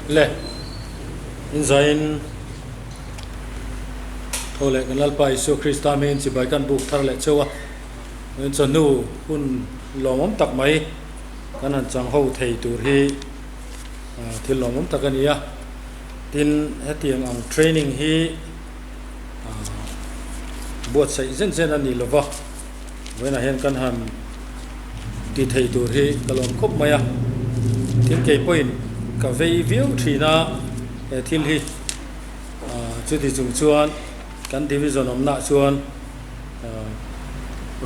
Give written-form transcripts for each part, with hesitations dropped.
Le in zain tho leh kan Lalpa Isua Krista hmingin chibai kan buk thar leh cheu a, in chawhnu hun lawmawm tak mai kan han chang ho thei tur hi thil lawmawm tak a ni a. Tin, hetiang ang training hi buatsaih zen zen a ni lova, vawiinah hian kan han ti thei tur hi ka lawm khawp mai a. Tin, kei pawhin ka vei viau thin a, he thil hi chuti chung chuan kan division awmnaah chuan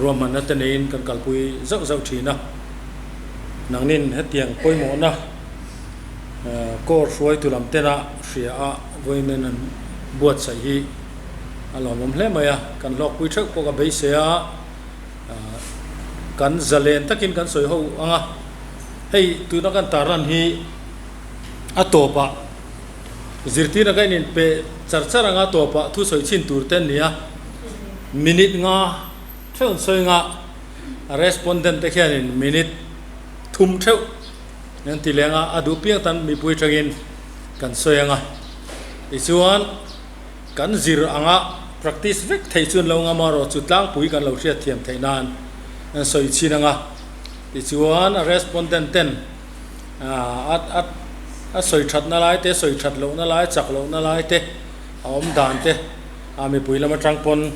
ruahmanna te neiin kan kalpui zauh zauh thin a. Nangnin hetiang pawimawhna. Kawr hruaitu lam tena hria a vawiin an buatsaih hi a lawmawm hle mai a, kan hlawkpui theuh pawh ka beisei a, kan zalen takin kan sawi ho ang a, hei tuna kan tarlan hi a tawpah zirtirna ka in inpe char char anga tawpah thusawi chhin tur te an ni a, minute nga theuh an sawi anga respondent te khianin minute thum theuh. An ti leng a, a duh piang tan mipui atangin kan sawi ang a. Tichuan, kan zir anga practice vek thei chuan lo ngam erawh chu tlangpui kan lo hriat thiam theih nan an sawi chhin ang a. Tichuan, a respondent ten a a a sawi thatna lai te, sawi that lohna lai, chak lohna lai te, a awm dan te a mipui lam atang pawn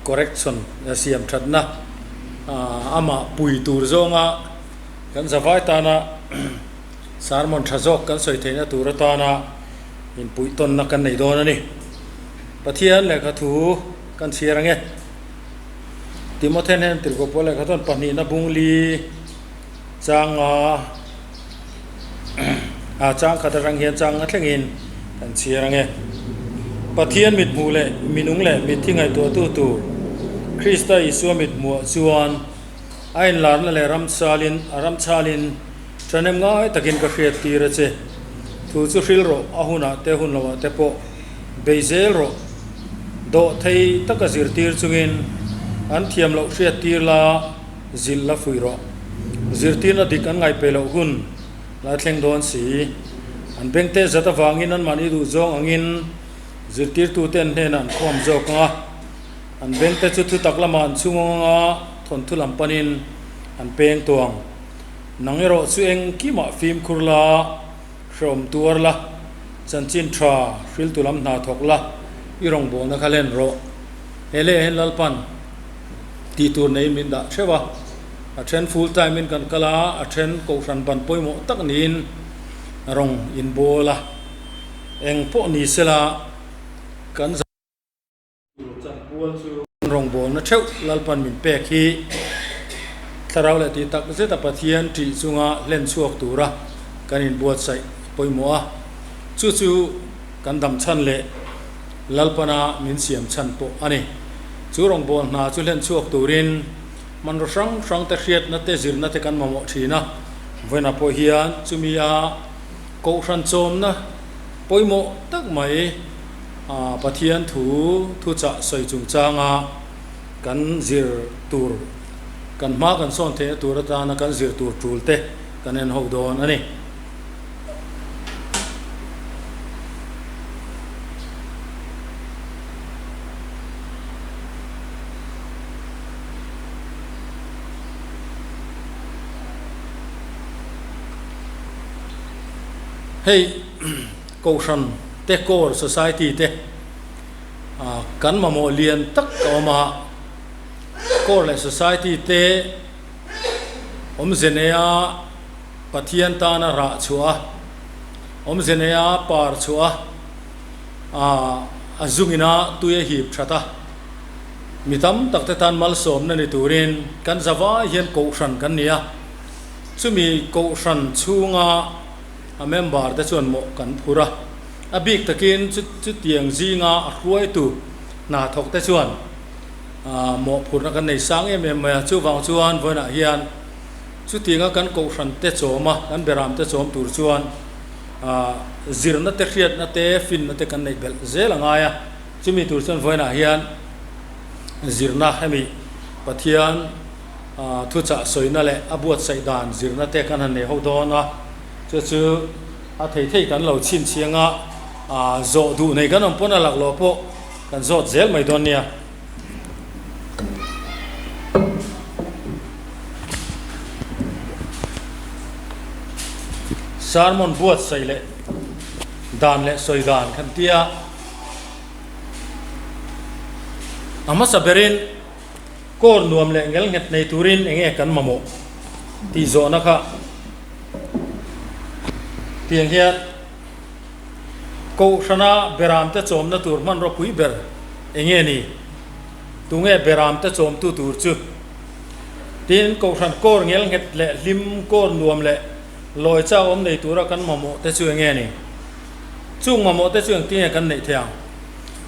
correction siam thatna amah pui tur zawnga Kan zavai tana sermon tha zawk kan sawi theihna tur atana inpuihtawnna kan nei dawn a ni. Pathian lehkha thu kan chhiar ange. Timothy hnen tirhkoh pawl lehkha chuan pahnihna bungli changa a chang khat atang hian chang a thlengin kan chhiar ange. Pathian mithmuh leh minung leh mitthi ngaihtuahtu tur Krista Isua mithmuhah chuan A inlarna leh ramchalin a ramchalin ṭhahnem ngai takin ka hriat tir a che. Thu chu hril rawh, a hunah te hun lohah te pawh bei zel rawh. Dawh thei taka zirtir chungin an thiam loh hriat tir la zilh la fuih rawh. Zirtirna dik an ngaihpeh loh hun la thleng dawn si. An bengte zat avangin anmahni duhzawng angin zirtirtute an hnenah an khawm zawk ang a. An bengte chu thutak lamah an chhung ang anga thawnthu lam panin an peng tuang. Nang erawh chu engkimah fimkhur la, hrehawm tuar la, chanchin tha hriltu lam hna thawk la, i rawngbawlna kha len rawh. He leh hian Lalpan tih tur neiin min dah theuh a, a then full time in kan kal a, a then kohhran ban pawimawh tak niin rawng inbawl a, eng pawh ni sela kan. Rawngbawlna theuh Lalpan min pek hi thlarau leh tih tak zeta Pathian ṭih chunga hlen chhuak tura kan inbuatsaih pawimawh a, chu chu kan dam chhan leh Lalpana min siam chhan pawh a ni. Chu rawngbâwl hna chu hlen chhuak turin hmanraw hrang hrangte hriatna te zirna te kan mamawh ṭhin a, vawiinah pawh hian chumi a kohhran chawmna pawimawh tak mai, Pathian thu thuchah sawi chungchanga kan zir tur, kan hma kan sawn theihna tur atana kan zir tur tul te kan en ho dawn a ni. Hei Kohhran te Core Society te kan mamawh lian tak a awm a, Core leh Society te awmze neia Pathian tana rah chhuah a, awmze neia par chhuah a, a zungina tui a hip that a, mi tam tak te tan malsawmna ni turin kan zavai hian Kohhran kan ni a, chumi Kohhran chhunga A member te chuan mawh kan phur a, a bik takin chutiang zinga a hruaitu hna thawk te chuan mawhphurhna kan nei sang em em mai a. Chuvang chuan vawiinah hian chutianga kan kohhran te chawm a, kan beram te chawm tur chuan zirna te, hriatna te, finna te kan neih belh zel a ngai a. Chumi tur chuan vawiinah hian zirna hemi Pathian thuchah sawina leh a buatsaih dan zirna te kan han nei ho dawn a. Chu chu a thei thei kan lo chhinchhiang a, zawh duh nei kan awm pawn a laklawh pawh kan zawt zel mai dawn nia. Sermon buatsaih leh dan leh sawi dan kan ti a, a hmasa berin kawr nuam leh ngel nghet nei turin eng nge kan mamawh tih zawhna kha tiang hian Kohhrana beramte chawmna tur hmanraw pui ber eng nge ni? Tunge beramte chawmtu tur chu? Tin, Kohhran kawr ngel nghet leh hlim kawr nuam leh lawi chau awm nei tura kan mamawh te chu eng nge ni? Chung mamawh te chu engtin nge kan neih theih ang?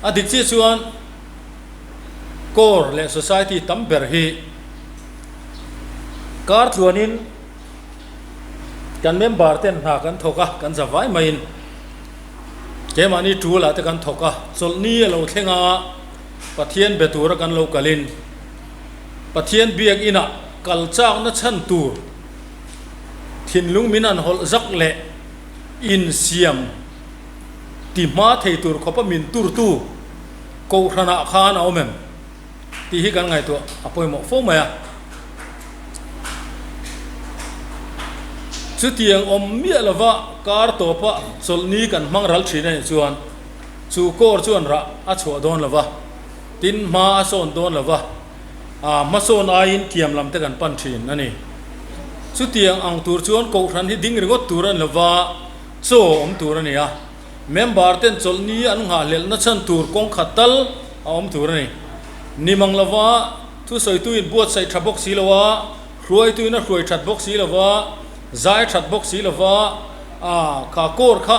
A dik chiah chuan kawr leh society tam ber hi kar tluanin kan member ten hna kan thawk a, kan za vai maiin keimahni tul ah te kan thawk a, chawlhni a lo thleng a, Pathian be tura kan lo kalin Pathian biak inah kal chakna chhan tur thinlung min han hawlh zak leh insiam ti hma thei tur khawpa min turtu Kohhranah khan a awm em tih hi kan ngaihtuah a pawimawh fo mai a. Chutiang awm miah lova kar tawpa chawlhni kan hmang ral thin a nih chuan chu kawr chuan rah a chhuah dawn lova, tin hma a sawn dawn lova, aa hmasawn aiin thiam lam te kan pan thin a ni. Chutiang ang tur chuan Kohhran hi ding ringawt tur a ni lova, chaw awm tur a ni a. Member ten chawlhni an nghahhlelhna chhan tur kawng khat tal a awm tur a ni. Ni mang lova thusawitu in buatsaih tha bawk si lo a, hruaitu in a hruai that bawk si lo va, zai that bawk si lo va, a kha kawr kha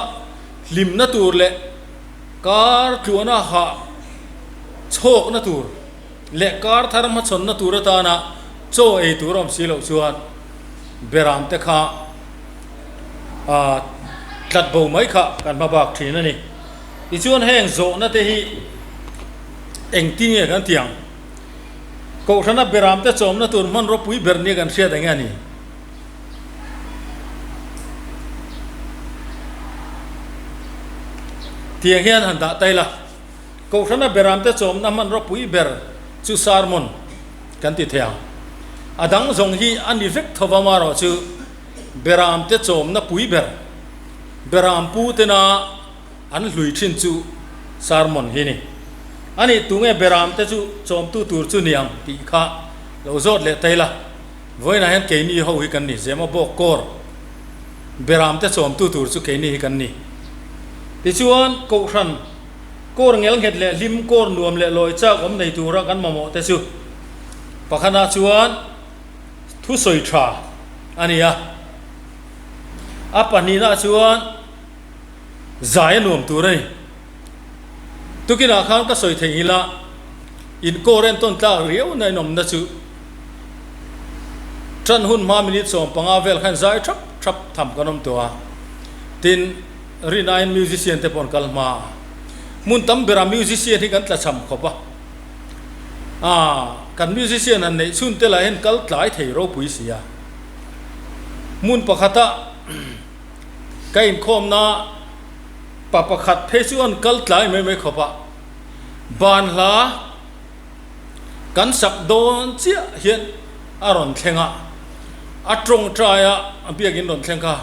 hlimna tur leh kar tluana hah chhawkna tur leh kar thar hmachhawnna tur atana chaw ei tur a awm si loh chuan beram te kha a tlat bo mai kha kan hma bak thin a ni. Tichuan heng zawhna te hi engti nge kan ti ang? Kohhrana beram te chawmna tur hmanraw pui ber nia kan hriat eng nge a ni? Tiang hian han dah tai la, Kohhrana beram te chawmna hmanraw pui ber chu sermon kan ti thei ang. A dang zawng hi a ni vek tho va marawh chu Beram te chawmna pui ber, Beram pu tena an hlui thin chu sermon hi ni. A nih tunge Beram te chu chawmtu tur chu ni ang tih kha lo zawt leh tai la. Vawiinah hian keini ho hi kan ni, Zema bawk kawr Beram te chawmtu tur chu keini hi kan ni. Tichuan Kohhran kawr ngelnghet leh hlim kawr nuam leh lawi chak awm nei tura kan mamawh te chu pakhatah chuan, Thusawi tha a ni a, a pahnihna chuan zai a nuam tur a ni. Tukinah khan ka sawi theih ila inkawr entawn tlak riau na inawmna chu tan hun hma minute 15 vel khan zai thap thap tham kan awm tawh a, tin rin aiin musician te pawh an kal hma a, hmun tam berah musician hi kan tlachham khawp a. A, kan musician han neih chhun te lah hian kal tlai thei ropui si a. Hmun pakhata ka inkhawmna pa pakhat phei chu an kal tlai mai mai khawp a. Ban hla kan sak dawn chiah hian a rawn thleng a, a tawngtai a, a biakin rawn thleng kha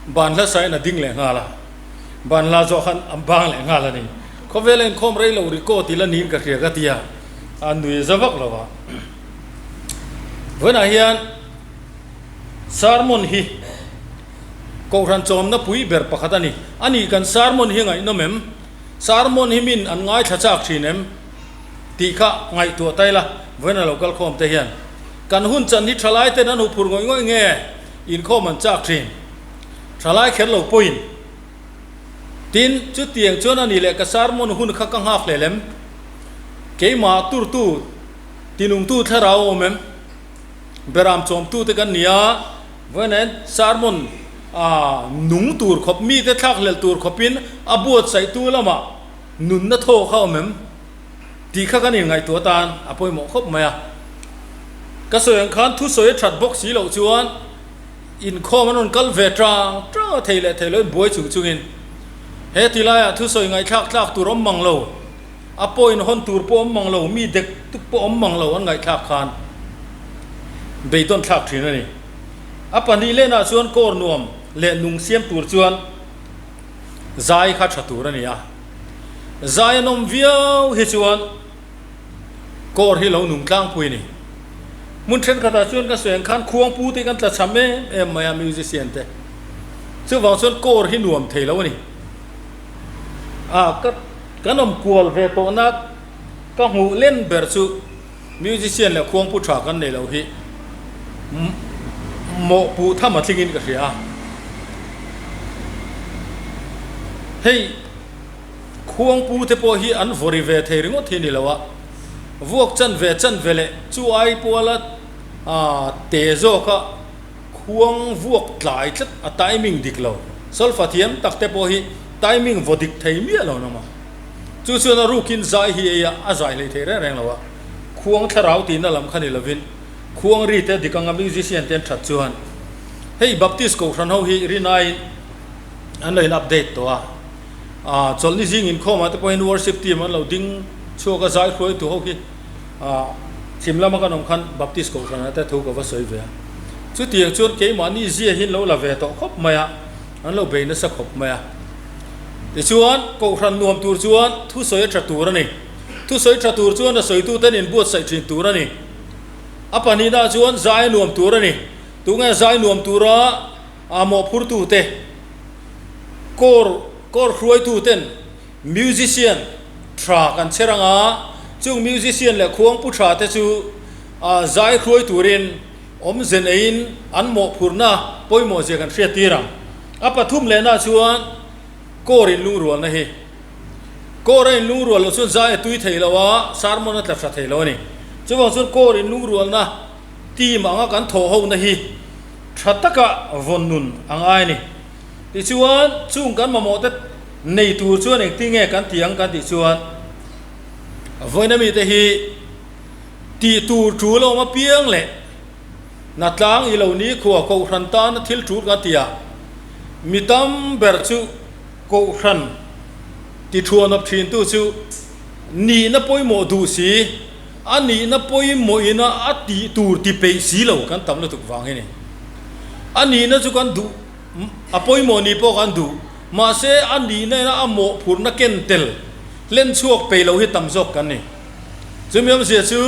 ban hla sain a ding leh nghal a. Banhla zawh khan an bang leh nghal a ni. Khawvel a inkhawm rei lo record ila niin ka hria ka ti a, a nui za vak lo a. Vawiinah hian sermon hi Kohhran chawmna pui ber pakhat a ni. A nih kan sermon hi ngaihnawm em? Sermon hi min an ngaithla chak thin em? Tih kha ngaihtuah ta ila vawiin a lo kal khawm te hian kan hun chan hi thalai ten an huphur ngawih ngawih nge inkhawm an chak thin. Thalai kher lo pawhin. Tin, chutiang chuan a ni leh ka sermon hun kha ka nghak hlel em? Keimah turtu, tinungtu thlarau a awm em? Beram chawmtute kan ni a, vawiin sermon a nung tur khawp, mite thlak hlel tur khawpin a buatsaihtu lamah nunna thaw kha a awm em? Tih kha kan inngaihtuah atan a pawimawh khawp mai a. Ka sawi ang khan thusawi a that bawk si loh chuan. Inkhawm an rawn kal ve tang tang a, thei leh thei loin buai chung chungin he ti laiah thusawi ngaihthlak tlak tur awm mang lo, a point hawn tur pawh awm mang lo, mi dek tuk pawh awm mang lo an ngaihthlak khan beidawn thlak thin a ni. A pahnih lenah chuan kawr nuam leh nung siam tur chuan zai kha tha tur a ni a, zai an awm viau hi chuan Kawr hi lo nung tlangpui a ni. Hmun thenkhatah chuan ka sawi ang khan khuangpu te kan tla cham em em mai a musician te. Chuvang chuan kawr hi nuam thei lo a ni. A ka kan awm kual ve tawhna ka hmuh len ber chu musician leh khuangpu tha kan nei lo hi mawhpuh tham a thlingin ka hria a. Hei. Khuangpu te pawh hi an vawri ve thei ringawt hi a ni lo a, vuak chan ve chan ve leh chu ai puala te zawka khuang vuak tlai tlat a timing dik lo. Solfa thiam tak te pawh hi timing vaw dik thei miah lo nawm a, chu chuan a rukin zai hi ei a, a zai hlei thei reng reng lo a, khuang thlarau tihna lam kha ni lovin khuang ri te dik anga musician te an that chuan hei Baptist Kohhran ho hi rinaiin an lo in update tawh a. Aaa chawlhni zing inkhawmah te pawhin worship team an lo ding chhuak a, zai hruaitu ho khi aaa chhim lama kan awm khan Baptist Kohhranah te thu ka va sawi ve a. Chutiang chuan keimahni zia hi an lo la ve tawh khawp mai a, an lo bei nasa khawp mai a. Tichuan Kohhran nuam tur chuan thusawi a tha tur a ni. Thusawi tha tur chuan a sawituten inbuatsaih thin tur a ni. A pahnihnaah chuan zai a nuam tur a ni. Tunge zai nuam tura A mawhphurtute, kawr kawr hruaituten musician tha kan chher ang a, chung musician leh khuangpu tha te chu zai hruai turin awmze neiin an mawhphurhna pawimawh zia kan hriat tir ang. A pathum lehna chuan kawr inlungrualna hi. Kawr a inlungrual loh chuan zai a tui thei lo a, sermon a tla tha thei lo a ni. Chuvang chuan kawr inlungrualna team anga kan thawh hona hi Tha taka vawn nun a ngai a ni. Tichuan, chung kan mamawhte nei tur chuan engtin nge kan ti ang kan tih chuan, vawiina mite hi tih tur tul a awm apiang leh Hnatlang i lo ni khua Kohhran tana thil tul kan ti a, mi tam ber chu Kohhran ti thuanawp thintu chu nihna pawimawh duh si, A nihna pawimawhina a tih tur ti peih si lo kan tam lutuk vang hi ni. A nihna chu kan duh, a pawimawh ni pawh kan duh, mahse a nihna ina a mawhphurhna ken tel hlen chhuak peih lo hi tam zawk kan ni. Chumi awmzia chu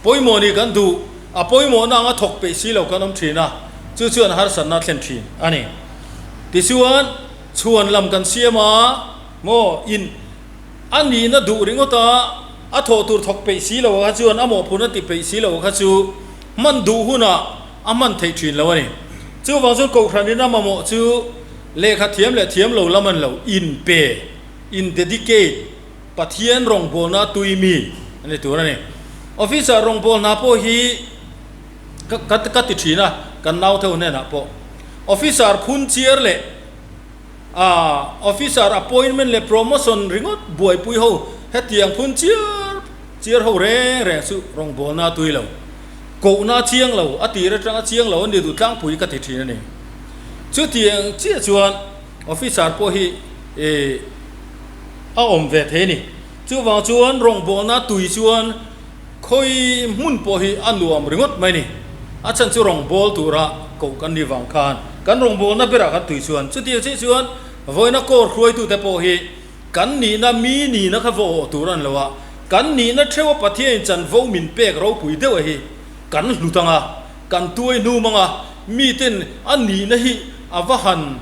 pawimawh ni kan duh, a pawimawhna anga thawk peih si lo kan awm thin a, chu chuan harsatna a thlen thin a ni. Tichuan, chhuan lam kan siam a, maw in. A nihna duh ringawt a, a thawh tur thawk peih si lo kha chuan a mawhphurhna ti peih si lo kha chu hman duh hunah a hman theih thin lo a ni. Chuvang chuan Kohhranin a mamawh chu lehkha thiam leh thiam lo lam an lo inpe, in dedicate, Pathian rawngbawlna tui mi a ni tur a ni. Officer rawngbawlna pawh hi ka ka ti thin a, kan nautheu hnenah pawh Officer phun chiar leh A officer appointment leh promotion ringawt buaipui ho hetiang phun chiar chiar ho reng reng chu rawngbawlna a tui lo. Kohna a chiang lo, a tir atanga chiang lo a ni duh tlangpui ka ti thin a ni. Chutiang chiah chuan officer pawh hi a awm ve thei a ni. Chuvang chuan rawngbawlna tui chuan Khawi hmun pawh hi a nuam ringawt mai ni. A chhan chu rawngbâwl tura koh kan nih vang khan kan rawngbâwlna berah kan tui chuan chutiang chiah chuan vawiina kawr hruaitute pawh hi kan nihna mi nihna kha vaw awh tur a ni lo a, kan nihna theuha Pathianin chanvo min pek ropui deuh hi kan hlut ang a, kan tuai hnum ang a, miten a nihna hi a va han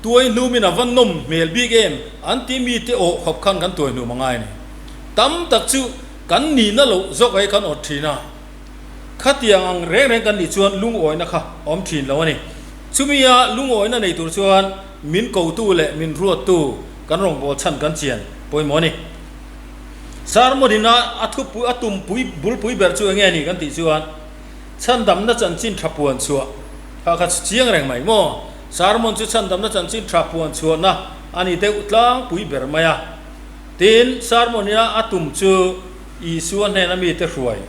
tuai hnumin a va nawm hmel bik em an tih mite awh khawp khan kan tuai hnum a ngai a ni. Tam tak chu kan nihna loh zawk ai kan awt thin a, khatiang ang reng reng kan nih chuan lungawina kha awm thin lo a ni. Chumia lungawina nei tur chuan min kotu leh min ruattu kan rawngbâwl chhan kan chian pawimawh a ni. Sermon-in a a thupui a tumpui bulpui ber chu enge a ni kan tih chuan chhandamna chanchin tha puan chhuah kha kha chiang reng mai maw? Sermon chu chhandamna chanchin tha puan chhuahna a ni deuh tlangpui ber mai a. Tin, sermon-ia a tum chu Isua hnena mite hruai.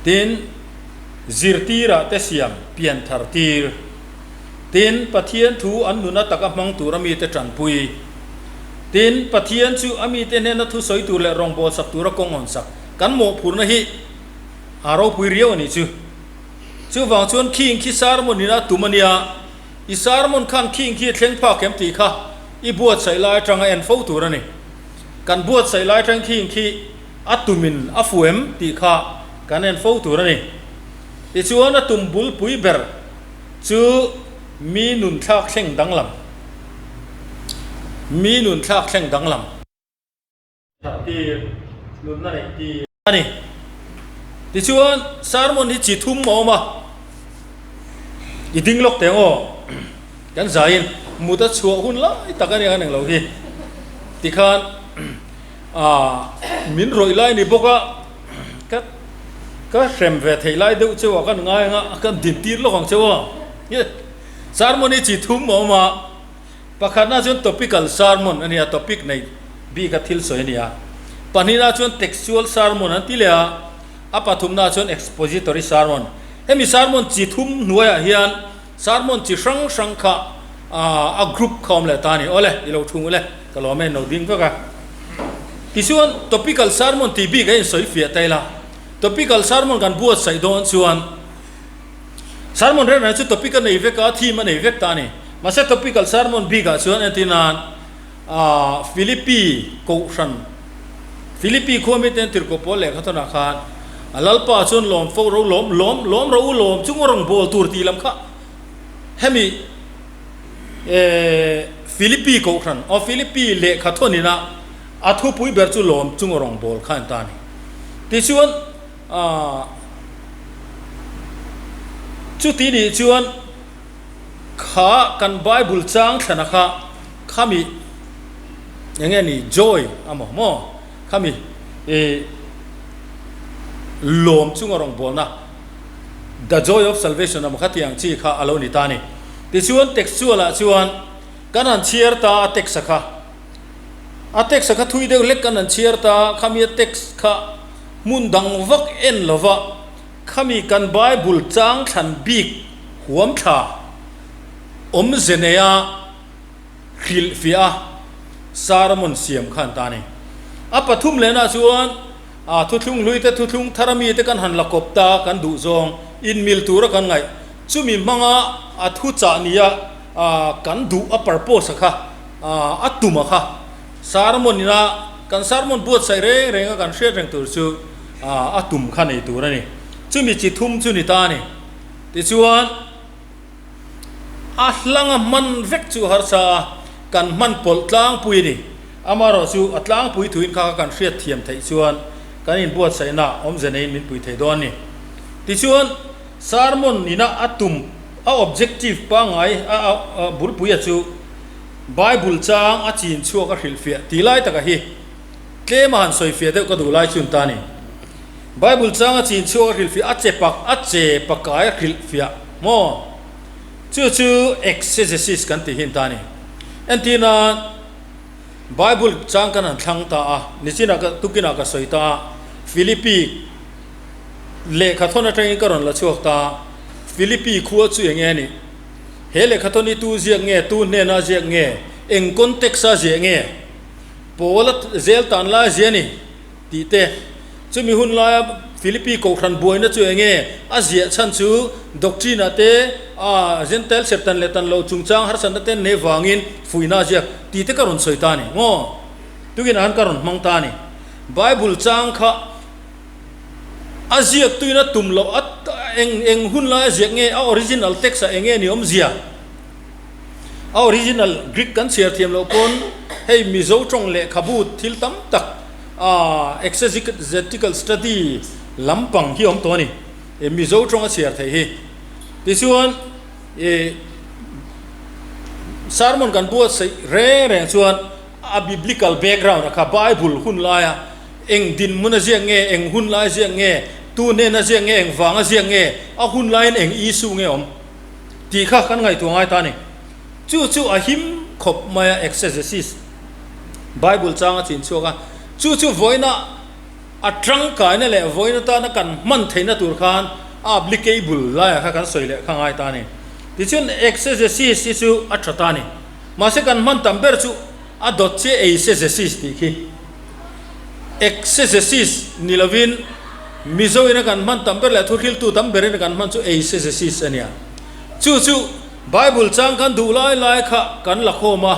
Tin, Zirtirah te siam pian thar tir. Tin, Pathian thu an nuna taka hmang tura mite tanpui. Tin, Pathian chu a mite hnena thu sawi tur leh rawngbâwl sak tura kawng hawn sak kan mawhphurhna hi a ropui riau a nih chu. Chuvang chuan khing khi sermon in a tum a nia, i sermon khan khing khi thleng phak em tih kha i buatsaih lai atanga en fo tur a ni. Kan buatsaih lai atang khing khi a tumin a fu em tih kha kan en fo tur a ni. Tichuan a tum bulpui ber chu mi nun thlak thleng danglam, mi nun thlak thleng danglam. That tir, nunna neih tir a ni. Tichuan sermon hi chi thum a awm a, i ding lawk teh ang aw, kan zaiin mut a chhuah hun lai tak a nia kan englo hi tikhan ah min rawih lai ni bawk a, ka ka hrem ve theih lai deuh chauh ah kan ngai ang a, kan din tir lawk ang chauh a, sermon hi chi thum a awm a. Pakhatna chuan topical sermon a nia, topic nei bika thil sawi a nia. Pahnihna chuan textual sermon an ti leh a, a pathumna chuan expository sermon. Hemi sermon chi thum hnuaiah hian sermon chi hrang hrang kha a group kha awm leh ta a ni. Awle, i lo thung ule, ka lawm e, no ding vek a. Tichuan topical sermon tih bik a insawi fiah ta ila, topical sermon kan buatsaih dawn chuan, Sermon reng reng chu topic a nei vek a, theme a nei vek ta a ni. Mahse topical sermon bikah chuan entir nan aah Philippi kohhran, Philippi khua mite an tirhkoh pawl lehkha tawnah khan a Lalpa chuan lawm fo ro lawm lawm lawm ro u lawm chu ngaw rawn bawl tur tih lam kha hemi eh Philippi kohhran aw Philippi lehkha thawnina a thupui ber chu lawm chu ngaw rawn bawl kha an ta a ni. Tichuan. Chuti nih chuan kha kan Bible chang thlana kha khami eng nge ni joy a maw maw khami ih lawm chunga rawngbawlna the joy of salvation a maw khatiang chi kha a lo ni ta a ni. Tichuan textual ah chuan kan han chhiar ta a text a kha. A text a kha thui deuh hlek kan han chhiar ta a, khami a text kha hmun dang vak en lova khami kan Bible chang thlan bik huam thla awmze neia hrilhfiah a sermon siam kha an ta a ni. A pathum lehna chuan a thuthlung hlui te thuthlung thar ami te kan han la kawp ta kan duh zawng inmil tura kan ngaih chumi hmanga a thuchah nia kan duh a purpose a kha a tum a kha sermon ina kan sermon buatsaih reng reng a kan hriat reng tur chu a tum kha nei tur a ni. Chumi chi thum chu ni ta a ni. Tichuan a hlanga hman vek chu harsa a kan hman pawlh tlangpui a ni. Amaherawh chu a tlangpui thuin kha kha kan hriat thiam theih chuan kan inbuatsaihna awmze neiin min pui thei dawn a ni. Tichuan sermon ina a tum a objective pangngai a bulpuia chu Bible chang a chin chhuak a hrilhfiah tih lai taka hi tlem a han sawifiah deuh ka duh lai chu an ta a ni. Bible chang a chin chhuak a hrilhfiah a che pak a che pakai a hrilhfiah maw? Chu chu exegesis kan tih hi an ta a ni. Entir nan Bible chang kan han thlang ta a, nichinah ka tukinah ka sawi ta a, Philippi lehkha thawn atangin ka rawn la chhuak ta a, Philippi khua chu eng nge a nih? He lehkhathawn hi tu ziak nge, tu hnena ziak nge, eng context-a ziah nge, Paula zel tan lai zia ni tih te, chumi hun laia Philippi kohhran buaina chu eng nge, a ziah chhan chu doctrine-ah te, a Gentile serh tan leh tan lo chungchang harsatna te nei vangin fuihna a ziak tih te ka rawn sawi ta a ni. Ngaw, tukin ah khan ka rawn hmang ta a ni. Bible chang kha. A ziak tuin a tum loh a eng eng hun lai a ziak nge a original text ah eng nge ni awmzia? A original Greek kan chhiar thiam loh pawn hei Mizo tawng lehkhabu thil tam tak ah exegetical study lampang hi awm tawh a ni. E Mizo tawng a chhiar theih hi. Tichuan e sermon kan buatsaih reng reng chuan a biblical background a kha Bible hun laia Eng dinhmun a ziak nge, eng hun lai a ziak nge, tu hnen a ziak nge, eng vang a ziak nge, a hun laiin eng issue nge awm tih kha kan ngaihtuah ngai ta a ni. Chu chu a him khawp mai a, exegesis, Bible chang a chin chhuak a, chu chu vawiina a tangkaina leh vawiin atana kan hman theihna tur khan A applicable laiah kha kan sawi leh kha ngai ta a ni. Tichuan exegesis hi chu a tha ta a ni. Mahse kan hman tam ber chu a dawt chiah eisegesis tih khi. Exegesis ni lovin Mizo ina kan hman tam ber leh thuhriltu tam berin kan hman chu eisegesis a nia. Chu chu Bible chang kan duh lai lai kha kan la khawm a,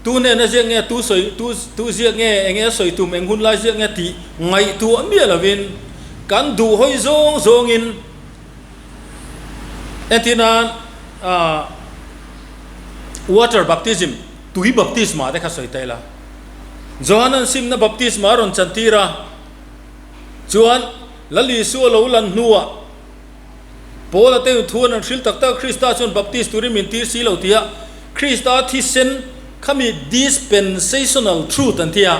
tu hnena ziak nge, tu sawi tu tu ziak nge, eng nge sawi tum, eng hun lai ziak nge tih ngaihtuah miah lovin kan duh hawi zawng zawngin entir nan ah water baptism tui baptisma te kha sawi ta ila. Johanan simna baptisma a rawn chantir a, chuan Lal Isua lo lan hnuah Paula te thu an an hril tak tak Krista chuan baptist turin min tir si lo tia Krista thisen khami dispensational truth an tia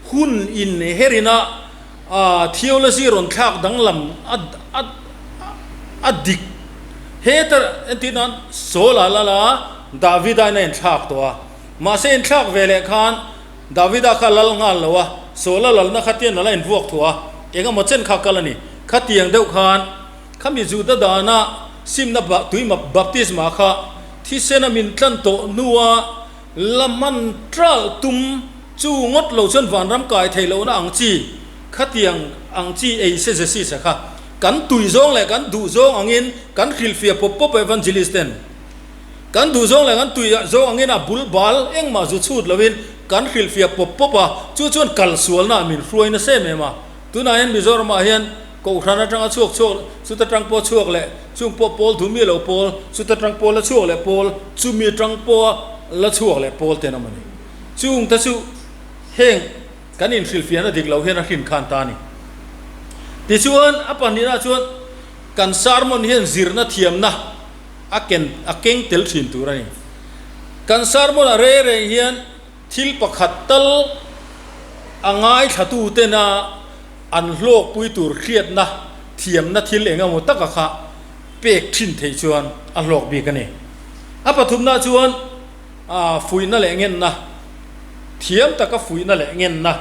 hun inherin a theology rawn thlak danglam a a a dik heta entir nan Saul-a lala Davida in a inthlak tawh a. Mahse inthlak ve leh khan Davida kha lal nghal lo a, Saula lalna kha tian ala invuak thuah a, eng emaw chen kha kal a ni. Khatiang deuh khan khami Juda dana simna tui baptisma kha thisena min tlan tawh hnua la hman tral tum chu ngawt lo chuan vanram kai thei lohna ang chi khatiang ang chi ei se Jesisa kha kan tui zawng leh kan duh zawng angin kan hrilhfiah pawp pawp evangelist ten Kan duh zawng leh kan tui zawng angin a bul bal engmah zu chhut loin kan hrilhfiah pawp pawp a, chu chuan kal sualna min hruai nasa em em a. Tunah hian Mizoramah hian Kohhran atanga chhuak chhuak chuta tang pawh chhuak leh chung pawh pawl duh mi lo pawl chuta tang pawh la chhuak leh pawl chumi tang pawha la chhuak leh pawl ten awm a ni. Chung te chu heng kan inhrilhfiahna dik lo hian a hrin khan ta a ni. Tichuan a pahnihna chuan kan sermon hian zirna thiamna a ken a keng tel thin tur a ni. Kan sermon a rei reng hian thil pakhat tal a ngaithlatu tena an hlawkpui tur hriatna thiamna thil eng emaw taka kha pek thin theih chuan a hlawk bik a ni. A pathumna chuan fuihna leh ngenna, thiam taka fuihna leh ngenna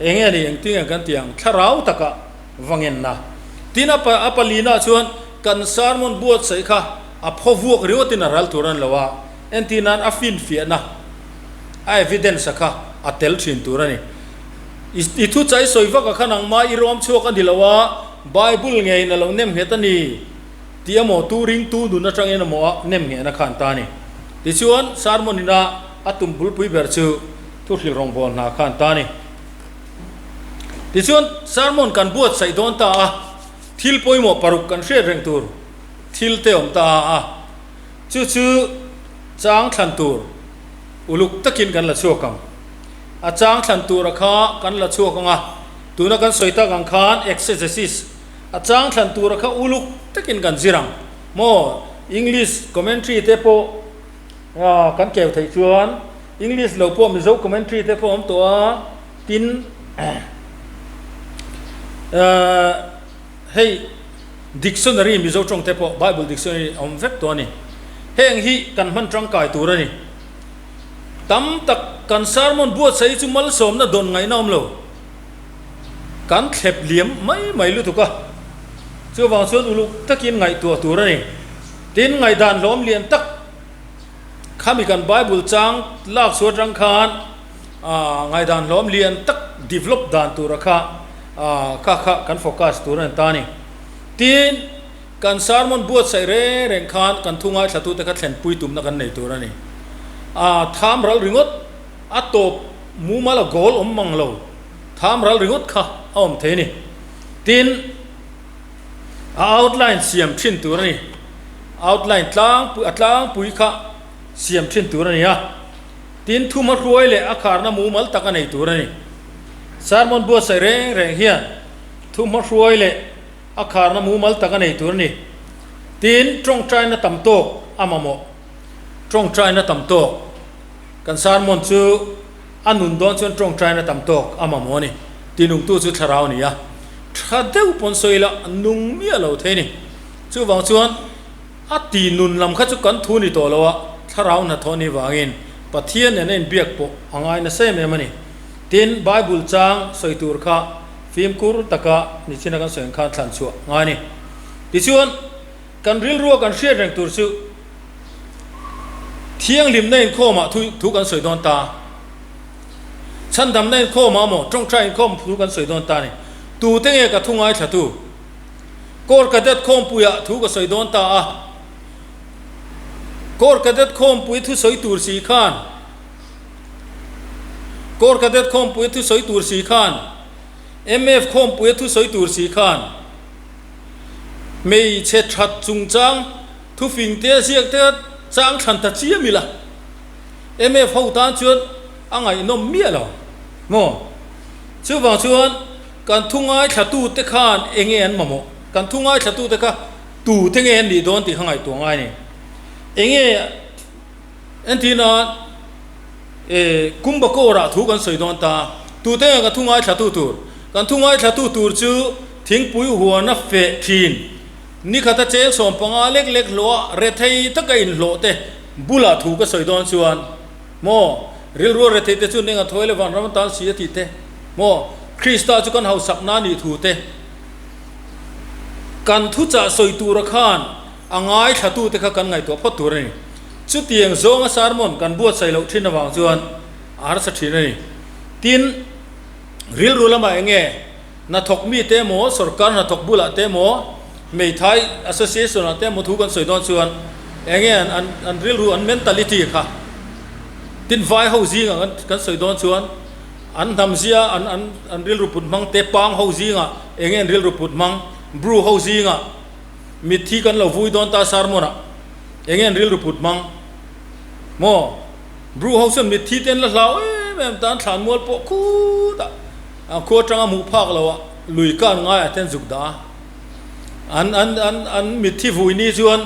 eng nge ni engtin nge kan tih ang thlarau taka va ngenna. Tin a palina chuan Kan sermon buatsaih kha a phaw vuak ringawtin a ral tur a ni lo a, entir nan a finfiahna, a evidence a kha a tel thin tur a ni. I thu chai sawi vak a kha nangmah i rawm chhuak a ni lo a, Bible ngeiin a lo nem nghet a ni tih emaw tu ringtu nun atangin emaw a nem nghehna kha an ta a ni. Tichuan sermon ina a tum bulpui ber chu thuhril rawngbâwl hna kha an ta a ni. Tichuan sermon kan buatsaih dawn ta a. Thil pawimawh paruk kan hriat reng tur thil te awm ta a, chu chu chang thlan tur uluk takin kan la chhuak ang. A chang thlan tura kha kan la chhuak ang a, tuna kan sawi tak ang khan exegesis a chang thlan tura kha uluk takin kan zir ang maw? English commentary te pawh kan keu theih chuan English lo pawh Mizo commentary te pawh awm tawh a. Tin, hei dictionary Mizo tawng te pawh Bible dictionary a awm vek tawh a ni. Heng hi kan hman tangkai tur a ni. Tam tak kan sermon buatsaih hi chu malsawmna dawn ngaihna awm lo. Kan thlep liam mai mai lutuk a. Chuvang chuan uluk takin ngaihtuah tur a ni. Tin, ngaihdan hlawm lian tak khami kan Bible chang lak chhuah atang khan, Ngaihdan hlawm lian tak develop dan tura kha kha kha kan focus tur a ni ta a ni. Tin, kan sermon buatsaih reng reng khan kan thu ngaithlatute kha thlenpui tumna kan nei tur a ni. Tham ral ringawt a tawp mumal a goal awm mang lo, tham ral ringawt kha a awm thei a ni. Tin, a outline siam thin tur a ni. Outline tlangpui a tlangpui kha siam thin tur a ni a. Tin, thuma hruai leh a kharna mumal tak a nei tur a ni. Sermon buatsaih reng reng hian thuma hruai leh a kharna mumal tak a nei tur a ni. Tin, tawngtaina tam tawk a mamawh. Tawngtaina tam tawk. Kan sermon chu a nun dawn chuan tawngtaina tam tawk a mamawh a ni. Tinungtu chu thlarau a ni a. Tha deuh pawn sawi ila nung miah lo thei a ni. Chuvang chuan. A ti nun lam kha chu kan thu ni tawh lo a, thlarau hnathawh ni vangin Pathian nen a inbiak pawh a ngai nasa em em a ni. Tin, Bible chang sawi tur kha fimkhur taka nichina kan sawi ang khan thlan chhuah ngai a ni. Tichuan, kan rilrua kan hriat reng tur chu thianghlimna inkhawmah thu thu kan sawi dawn ta. Chhandamna inkhawmah maw tawngtai inkhawm thu kan sawi dawn ta a ni. Tute nge ka thu ngaithlatu? Corps Cadet khawmpuiah thu ka sawi dawn ta a. Corps Cadet khawmpui thu sawi tur si khan Corps Cadet khawmpui thu sawi tur si khan MF khawmpui thu sawi tur si khan hmeichhe that chungchang thufing te ziak te chang thlan ta chiam ila MF ho tan chuan a ngaihnawm miah lo maw? Chuvang chuan kan thu ngaithlatute khan eng nge an mamawh? Kan thu ngaithlatute kha tute nge an nih dawn tih kha ngaihtuah ngai a ni. Eng nge entirna e Kumbakawrah thu kan sawi dawn ta, tute nge kan thu ngaithlatu tur? Kan thu ngaithlatu tur chu thingpui huana feh thin, nikhata cheng 15 lek lek hlawha rethei taka inhlawh te bulah thu ka sawi dawn chuan, Maw? Rilru a rethei te chu ning a thawi le vanram atan si a tih te. Maw? Krista chu kan hausakna a nih thu te. Kan thuchah sawi tura khan a ngaithla te kha kan ngaihtuah phawt tur a ni. Chutiang zawnga sermon kan buatsaih loh thin avang chuan a harsa thin a ni. Tin, rilru lamah eng nge hnathawk mi te emaw, sorkar hnathawk bulah te emaw, hmeithai association ah te emaw thu kan sawi dawn chuan eng nge an an rilru an mentality kha tin vai ho zingah kan kan sawi dawn chuan an hnam zia an an an rilru put hmang te pang ho zingah eng nge an rilru put hmang bru ho zingah mitthi kan lo vui dawn ta sermon ah eng nge an rilru put hmang maw bru ho chuan mitthi te an la hlau em em tan thlanmual pawh khutah A khua atanga hmuh phak lo ah lui kan ngaiah te an zuk dah a, an an an an mitthi vui ni chuan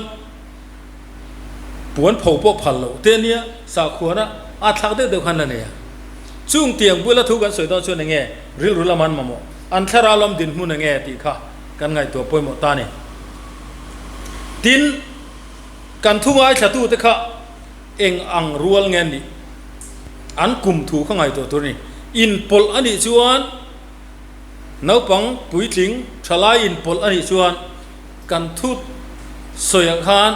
puan pho pawh phal loh te ania sakhuana a thlak deuh deuh khan la nei a. Chung tiang bula thu kan sawi dawn chuan enge rilru lam an mamawh, an thlarau lam dinhmun enge tih kha kan ngaihtuah pawimawh ta a ni. Tin, kan thu ngaithla te kha eng ang rual nge an nih? An kum thu kha ngaihtuah tur a ni. Inpawlh a nih chuan naupang puitling thalai inpawlh a nih chuan kan thu sawiah khan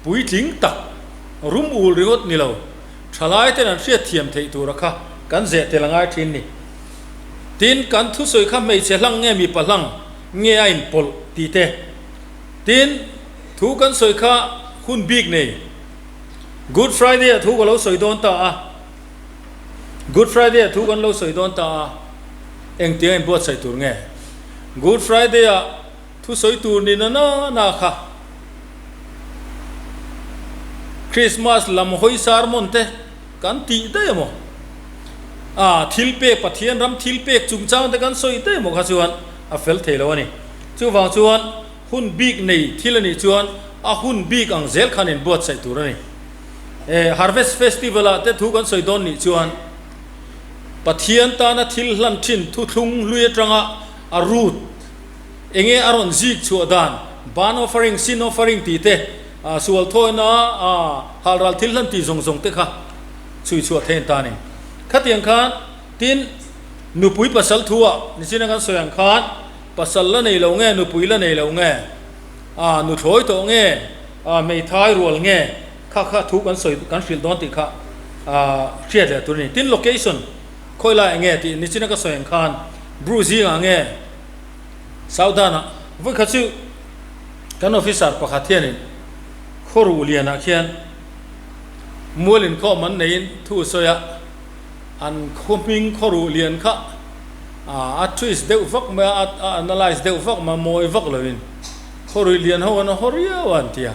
puitling tak rum ul ringawt ni lo, thalai ten an hriatthiam theih tura kha kan zeh tel a ngai thin ni. Tin, kan thusawi kha hmeichhe hlang nge mipa hlang nge a inpawlh tih te. Tin, thu kan sawi kha hun bik nei. Good Friday ah thu ka lo sawi dawn ta a, Good Friday ah thu kan lo sawi dawn ta a, engtiang in buatsaih tur nge? Good Friday ah thu sawi tur ni na na na kha Christmas lam hawi sermon te kan tih daih emaw? Ah, thil pek Pathian ram thil pek chungchang te kan sawi daih emaw kha chuan a fel thei lo a ni. Chuvang chuan Hun bik nei thil a nih chuan a hun bik ang zel khan in buatsaih tur a ni. E, Harvest Festival ah te thu kan sawi dawn nih chuan Pathian tana thil hlan thin thuthlung hlui atanga a root enge a rawn zik chhuah dan, burn offering, sin offering tih te, sual thawina halral thil hlan tih zawng zawng te kha chhui chhuah theih an ta a ni. Khatiang khan tin nupui pasal thu ah nichina kan sawi ang khan, Pasal la nei lo nge, nupui la nei lo nge, a nuthlawi tawh nge, a hmeithai rual nge, kha kha thu kan sawi kan hrilh dawn tih kha a hriat leh tur a ni. Tin location khawi lai nge tih nichina ka sawi ang khan Bru zingah nge Southern-ah vawikhat chu kan officer pakhat hianin Khawruh lianah khian mual inkhawm an neiin thu a sawi a, an khaw hming Khawruh lian kha A twist deuh vak mai a, a analyse deuh vak mai a, mawi vak loin khawrui lian ho an haw riau a an ti a.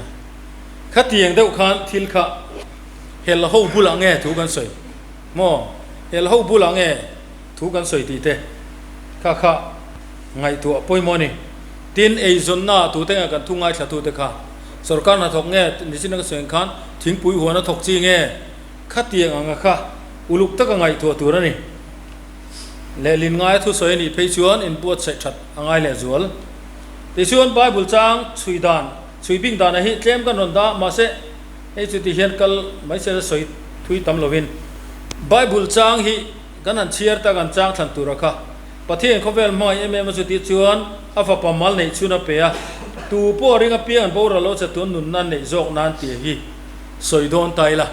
Khatiang deuh khan thil kha hel ho bulah nge thu kan sawi maw? Hel ho bulah nge thu kan sawi tih te kha kha ngaihtuah pawimawh a ni. Tin, eizawnna tute nge kan thu ngaithlatute kha sorkar hnathawk nge nichin a ka sawi ang khan thingpui huan a thawk chi nge khatiang anga kha uluk taka ngaihtuah tur a ni. Lehlin ngaia thusawi a nih phei chuan inbuatsaih that a ngai leh zual. Tichuan Bible chang chhui dan, chhui bing danah hi tlem kan rawn dah, mahse hei chu ti hian kal mai se sawi thui tam lovin Bible chang hi kan han chhiar ta kan chang thlan tura kha Pathian khawvel hmangaih em em a chu tih chuan a fapa mal neih chhun a pe a, Tu pawh ring apiang an boral lo che tun nunna neih zawk nan tih hi sawi dawn ta ila.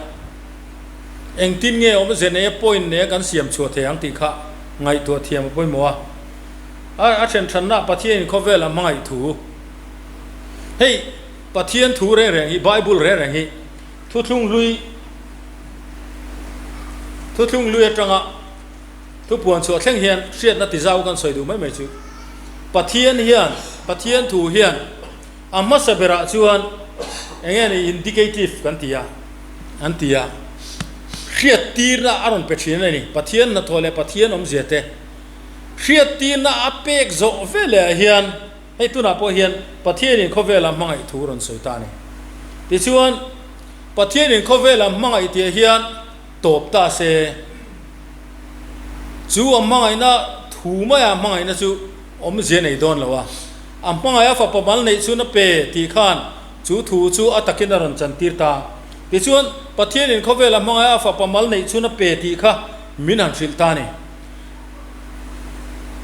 Engtin nge awmze nei a point nei a kan siam chhuah thei ang tih kha ngaihtuah thiam a pawimawh a. A a then thanna Pathianin khawvel a hmangaih thu. Hei Pathian thu reng reng hi Bible reng reng hi thuthlung hlui thuthlung hlui atanga thupuan chhuah thleng hian hriatna ti zau kan sawi duh mai mai chu Pathian hian Pathian thu hian a hmasa berah chuan eng nge ni indicative kan ti a an ti a hriattirna a rawn pe thin a ni Pathian hnathawh leh Pathian awmzia te hriattirna a pek zawh veleh ah hian Hei tunah pawh hian Pathianin khawvela hmangaih thu rawn sawi ta a ni. Tichuan, Pathianin khawvela hmangaih tih hian tawp ta se, chu a hmangaihna thu maia hmangaihna chu awmzia nei dawn lo a, a hmangaih a fapa mal neih chhun a pe tih khan chu thu chu a takin a rawn chantir ta. Tichuan, Pathianin khawvela hmangaih a fapa mal neih chhun a pe tih kha min han hrilh ta a ni.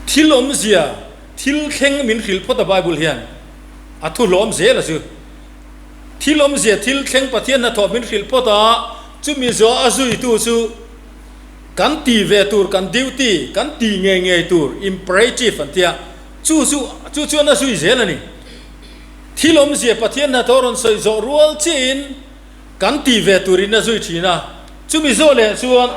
Thil awmzia. Thil thleng min hrilh phawt a Bible hian a thu hlawm zel a chu. Thil awmzia thil thleng Pathian hnathawh min hrilh phawt a, chumi zawh a zuitu chu kan ti ve tur kan duty kan ti ngei ngei tur imperative an tia chu chu chu chuan a zui zel a ni. Thil awmzia Pathian hnathawh rawn sawi zawh rual chiahin kan ti ve turin a zui thin a, chumi zawh leh chuan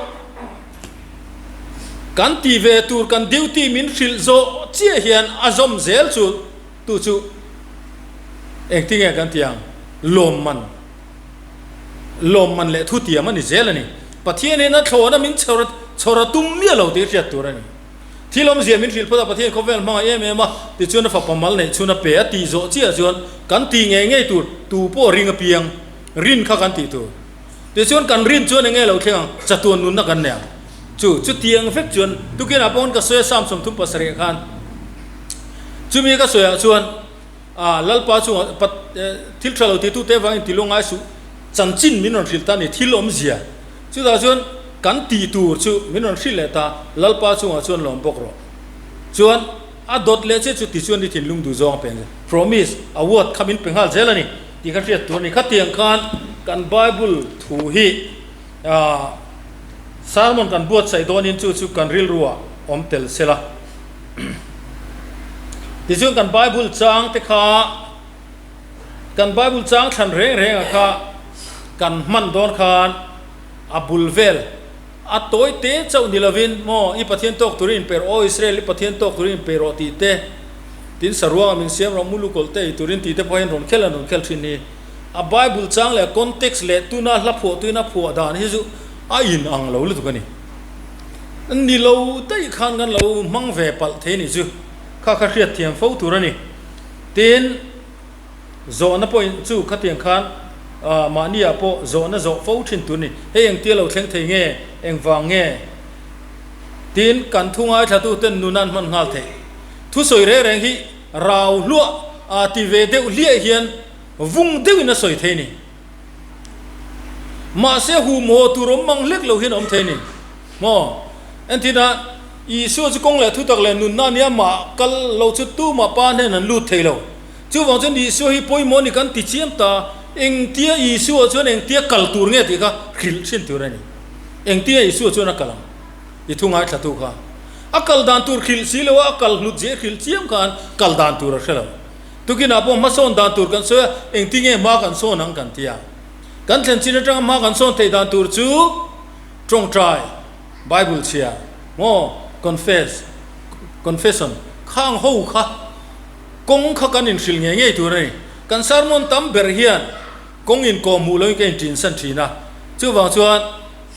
kan ti ve tur kan duty min hrilh zawh chiah hian a zawm zel chu tu chu engtinge kan ti ang lawmman lawmman leh thutiam a ni zel a ni. Pathianin a thlawna min chhawr chhawr a tum miah lo tih hriat tur a ni. Thil awmzia min hrilh phawt a, Pathian khawvel hmangaih em em a, tichuan a fapa mal neih chhun a pe a tih zawh chiah chuan kan tih ngei ngei tur, tu pawh ring apiang rin kha kan tih tur. Tichuan kan rin chuan enge lo thleng ang, chatuan nunna kan nei ang. Chu chutiang vek chuan tukinah pawh ka sawi a Psalm 37 khan chumi ka sawiah chuan ah Lalpa chungah thil tha lo titute avangin ti lungai suh chanchin min rawn hrilh ta a ni, thil awmzia. Chutah chuan kan tih tur chu min rawn hrilh leh ta, Lalpa chungah chuan lawm bawk rawh. Chuan a dawt leh che chu tichuan i thinlung duh zawng a peng che. Promise, a word kha min pe nghal zel a ni tih kha hriat tur a ni. Khatiang khan kan Bible thu hi sermon kan buatsaih dawnin chu chu kan rilruah awm tel se la. Tichuan kan Bible chang te kha Kan Bible chang thlan reng reng ah kha kan hman dawn khan a bul vel a tawi te chauh ni lovin maw i Pathian tawk turin in pe rawh aw Israel i Pathian tawk turin in pe rawh tih te tin saruanga min siam rawh mulu kawlh te ei turin tih te pawh hian rawn khel an rawn khel thin hi a Bible chang leh a context leh tuna hla phuah tuin a phuah dan hi chu a in ang lo lutuk a ni. Ni lo daih khan kan lo hmang ve palh thei nih chu kha kha hriatthiam fo tur a ni. Tin, zawhna pawhin chu khatiang khan mahniah pawh zawhna zawh fo thin tur a ni. Hei engtia lo thleng thei nge? Engvang nge? Tin, kan thu ngaithlatuten nun an hman nghal theih. Thusawi reng reng hi rau hluah a ti ve deuh hliah hian vung deuhin a sawi thei a ni. Mahse hu maw tur awm mang hlek lo hian a awm thei a ni. Maw? Entina, Isua chu kawng leh thutak leh nunna a nia, mah kal lo chu tumah Pa hnen an lut thei lo. Chuvang chuan Isua hi pawimawh a ni kan ti chiam ta, engtia Isua chuan engtia kal tur nge tih kha hrilh thin tur a ni. Engtia Isua chuan a kal ang? I thu ngaithlatu kha. A kal dan tur hrilh si lo a, a kal hlut zia hrilh chiam khan kal dan tur a hre lo. Tukinah pawh hmasawn dan tur kan sawi a, engtinge hma kan sawn ang kan ti a. Kan thlen chin atanga hma kan sawn theih dan tur chu tawngtai, Bible chhia, maw, confess, confession, khang ho kha kawng kha kan inhrilh ngei ngei tur a ni. Kan sermon tam ber hian kawng inkawm hmuh loin ka intinsan thin a, chuvang chuan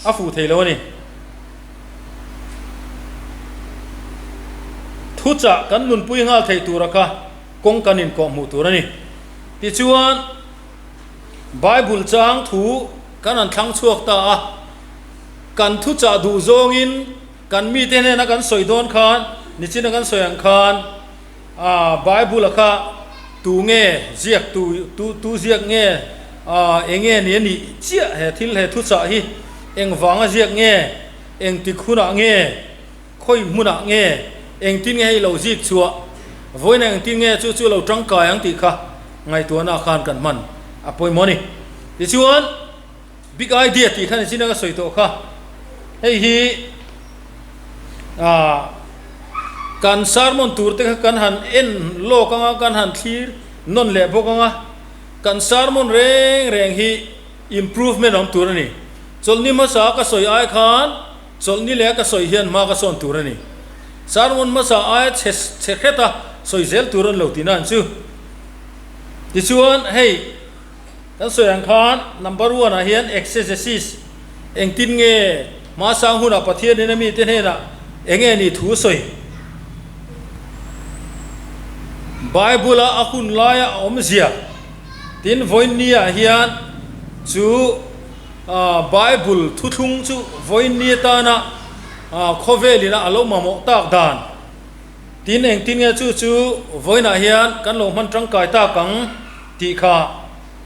a fuh thei lo a ni. Thuchah kan nunpui nghal theih tura kha kawng kan inkawh hmuh tur a ni. Tichuan, Bible chang thu kan han thlang chhuak ta a, kan thuchah duh zawngin kan mite hnena kan sawi dawn khan, nichina kan sawi ang khan, ah Bible-a kha tu nge ziak tu tu tu ziak nge ah eng nge ni a nih chiah he thil he thuchah hi engvanga ziak nge, engtik hunah nge, khawi hmunah nge, engtin nge hei lo zik chhuah, vawiin engtin nge chu chu lo tangkai ang tih kha. ngaihtuahna khan kan hman a pawimawh a ni. Tichuan big idea tih khan chin a ka sawi tawh kha. Hei hi ah kan sermon tur te kha kan han en lawk anga kan han thlir nawn leh bawk anga kan sermon reng reng hi improvement awm tur a ni. Chawlhni hmasa ka sawi ai khan chawlhni leh ka sawi hian hma ka sawn tur a ni. Sermon hmasa aia chhe chhe hret a sawi zel tur an lo tih nan chu. Tichuan hei kan sawi ang khan number one ah hian exegesis engtin nge hmasang hunah Pathianin a mite hnenah eng nge ni thu sawi. Bible a a hun laia a awmzia tin vawiinni ah hian chu Bible thuthlung chu vawiinni atana khawvelin a lo mamawh tak dan tin engtin nge chu chu vawiinah hian kan lo hman tangkai tak ang tih kha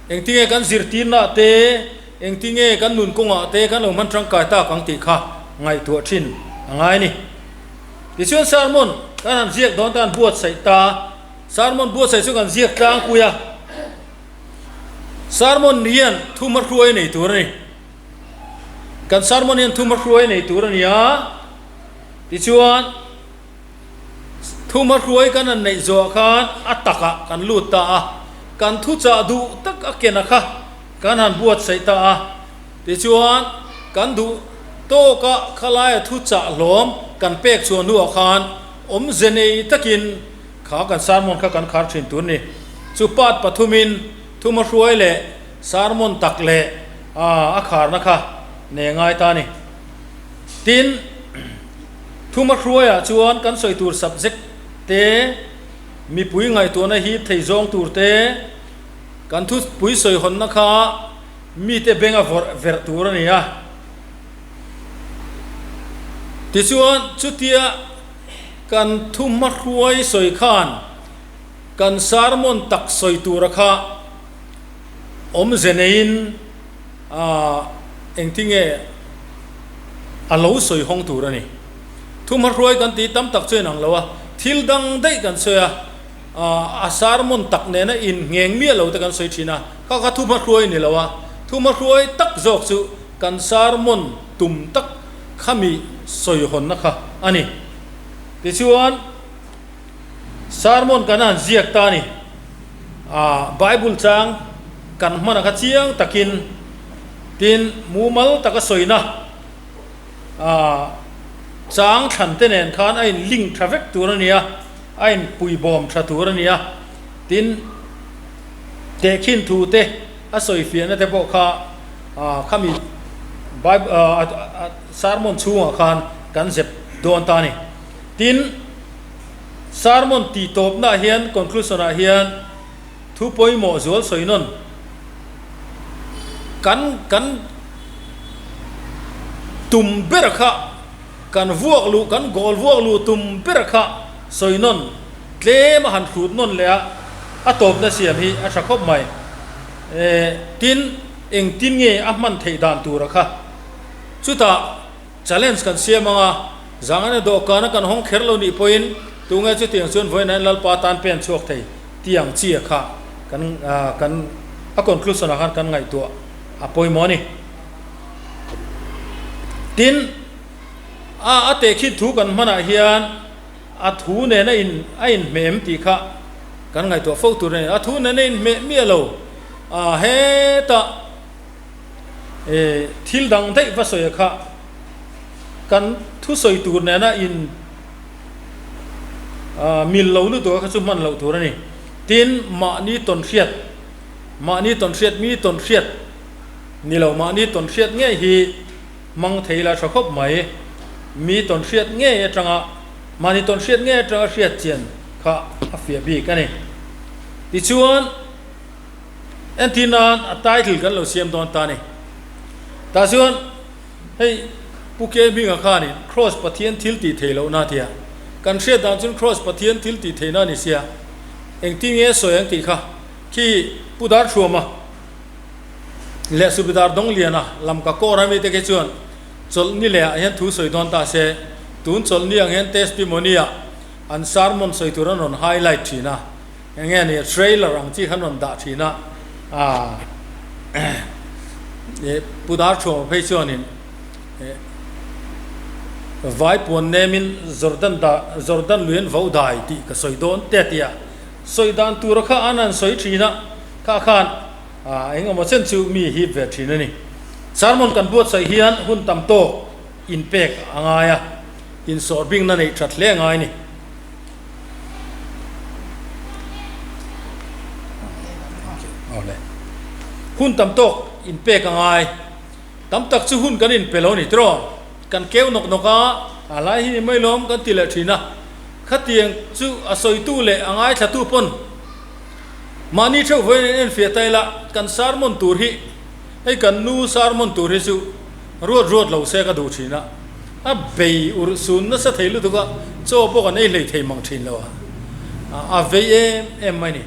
engtin nge kan zirtirna te engtin nge kan nun kawngah te kan lo hman tangkai tak ang tih kha ngaihtuah thin a ngai a ni. Tichuan sermon kan han ziak dawn tan buatsaih ta, sermon buatsaih chu kan ziak tlangpui a. Sermon hian thu hmahruai nei tur a ni. Kan sermon hian thu hmahruai nei tur a ni a, tichuan thu hmahruai kan han neih zawh khan a takah kan lut ta a, kan thuchah duh tak a kena kha kan han buatsaih ta a, tichuan kan duh tawka khalaia thuchah hlawm kan pek chhuah hnuah khan awmze nei takin Kha kan sermon kha kan khar thin tur ni. Chu part pathumin thuma hruai leh sermon tak leh a kharna kha nei ngai ta ni. Tin, thuma hruaiah chuan kan sawi tur subject te, mipui ngaihtuahna hip thei zawng tur te, kan thupui sawi hawnna kha mite benga vawrh verh tur a ni a. Tichuan, chutia. Kan thu hmahruai sawi khan kan sermon tak sawi tura kha awmze neiin engtinge a lo sawi hawng tur a ni. Thu hmahruai kan tih tam tak chu inang lo a, thil dang daih kan sawi a, a sermon tak nena inngheng miah lo te kan sawi thin a, kha kha thu hmahruai a ni lo a, thu hmahruai tak zawk chu kan sermon tum tak Khami sawihawnna kha a ni. Tichuan, sermon kan han ziak ta a ni. Aaa Bible chang kan hman a kha chiang takin tin mumal taka sawina aaa chang thlan te nen khan a in link tha vek tur a ni a, a in puibawm tha tur a ni a. Tin, tehkhin thu te a sawifiahna te pawh kha aaa khami Bible aaa sermon chhungah khan kan zep dawn ta a ni. Tin, sermon tih tawpnaah hian conclusion ah hian thu pawimawh zual sawi nawn kan kan tum ber kha kan vuak luh kan goal vuak luh tum ber kha sawi nawn tlem a han hrut nawn leh a a tawpna siam hi a tha khawp mai. Tin, engtin nge a hman theih dan tura kha chutah challenge kan siam ang a, zangana dawhkana kan hawng kher lo nih pawhin tunge chutiang chuan vawiin an Lalpa tan pen chhuak thei tih ang chi a kha kan kan a conclusion ah khan kan ngaihtuah a pawimawh a ni. Tin, a a tehkhin thu kan hmanah hian a thu nena in a inhmeh em tih kha kan ngaihtuah fo tur a ni. A thu nena inhmeh miah lo a hetah thil dang daih va sawi kha kan thusawi tur nena in mil lo lutuk kha chu hman loh tur a ni. Tin, mahni tawn hriat, mahni tawn hriat, mi tawn hriat ni lo, mahni tawn hriat ngei hi hmang thei la tha khawp mai. Mi tawn hriat ngei atanga, mahni tawn hriat ngei atanga hriat chian kha a fiah bik a ni. Tichuan, entir nan a title kan lo siam dawn ta a ni. Tah chuan hei Pu Ke Hminga khanin Kraws Pathian thil tih theih lohna a ti a. Kan hriat dan chuan Kraws Pathian thil tih theihna a ni sia. Engtin nge sawi ang tih kha khi Pu Darthuama leh Subedar Dawngliana lam ka kawr a mite khi chuan chawlhni leh ah hian thu sawi dawn ta se, tun chawlhni ang hian testimony ah an sermon sawi tur an rawn highlight thin a. Eng nge ni trailer ang chi khan rawn dah thin a, aah eh Pu Darthuama phei chuanin eh Vaipuan nemin Jordan dah Jordan lui an vo dai tih ka sawi dawn te a ti a, sawi dan tura kha an han sawi thin a, kha khan aah eng emaw chen chu mi hip ve thin a ni. Sermon kan buatsaih hian hun tam tawk inpek a ngai a, insawrbingna neih that hle a ngai a ni. Hun tam tawk inpek a ngai. Tam tak chu hun kan inpe lo a ni tiraw? Kan keu nawk nawk a, a lai hi ni mai lawm kan ti leh thin a. Khatiang chu a sawitu leh a ngaithlatu pawn mahni theuh vawiin an enfiah ta ila, kan sermon tur hi hei kan nu sermon tur hi chu ruat ruat lo se ka duh thin a. A bei urh sun nasa thei lutuk a, chaw pawh kan ei hlei thei mang thin lo a, a vei em em mai ni.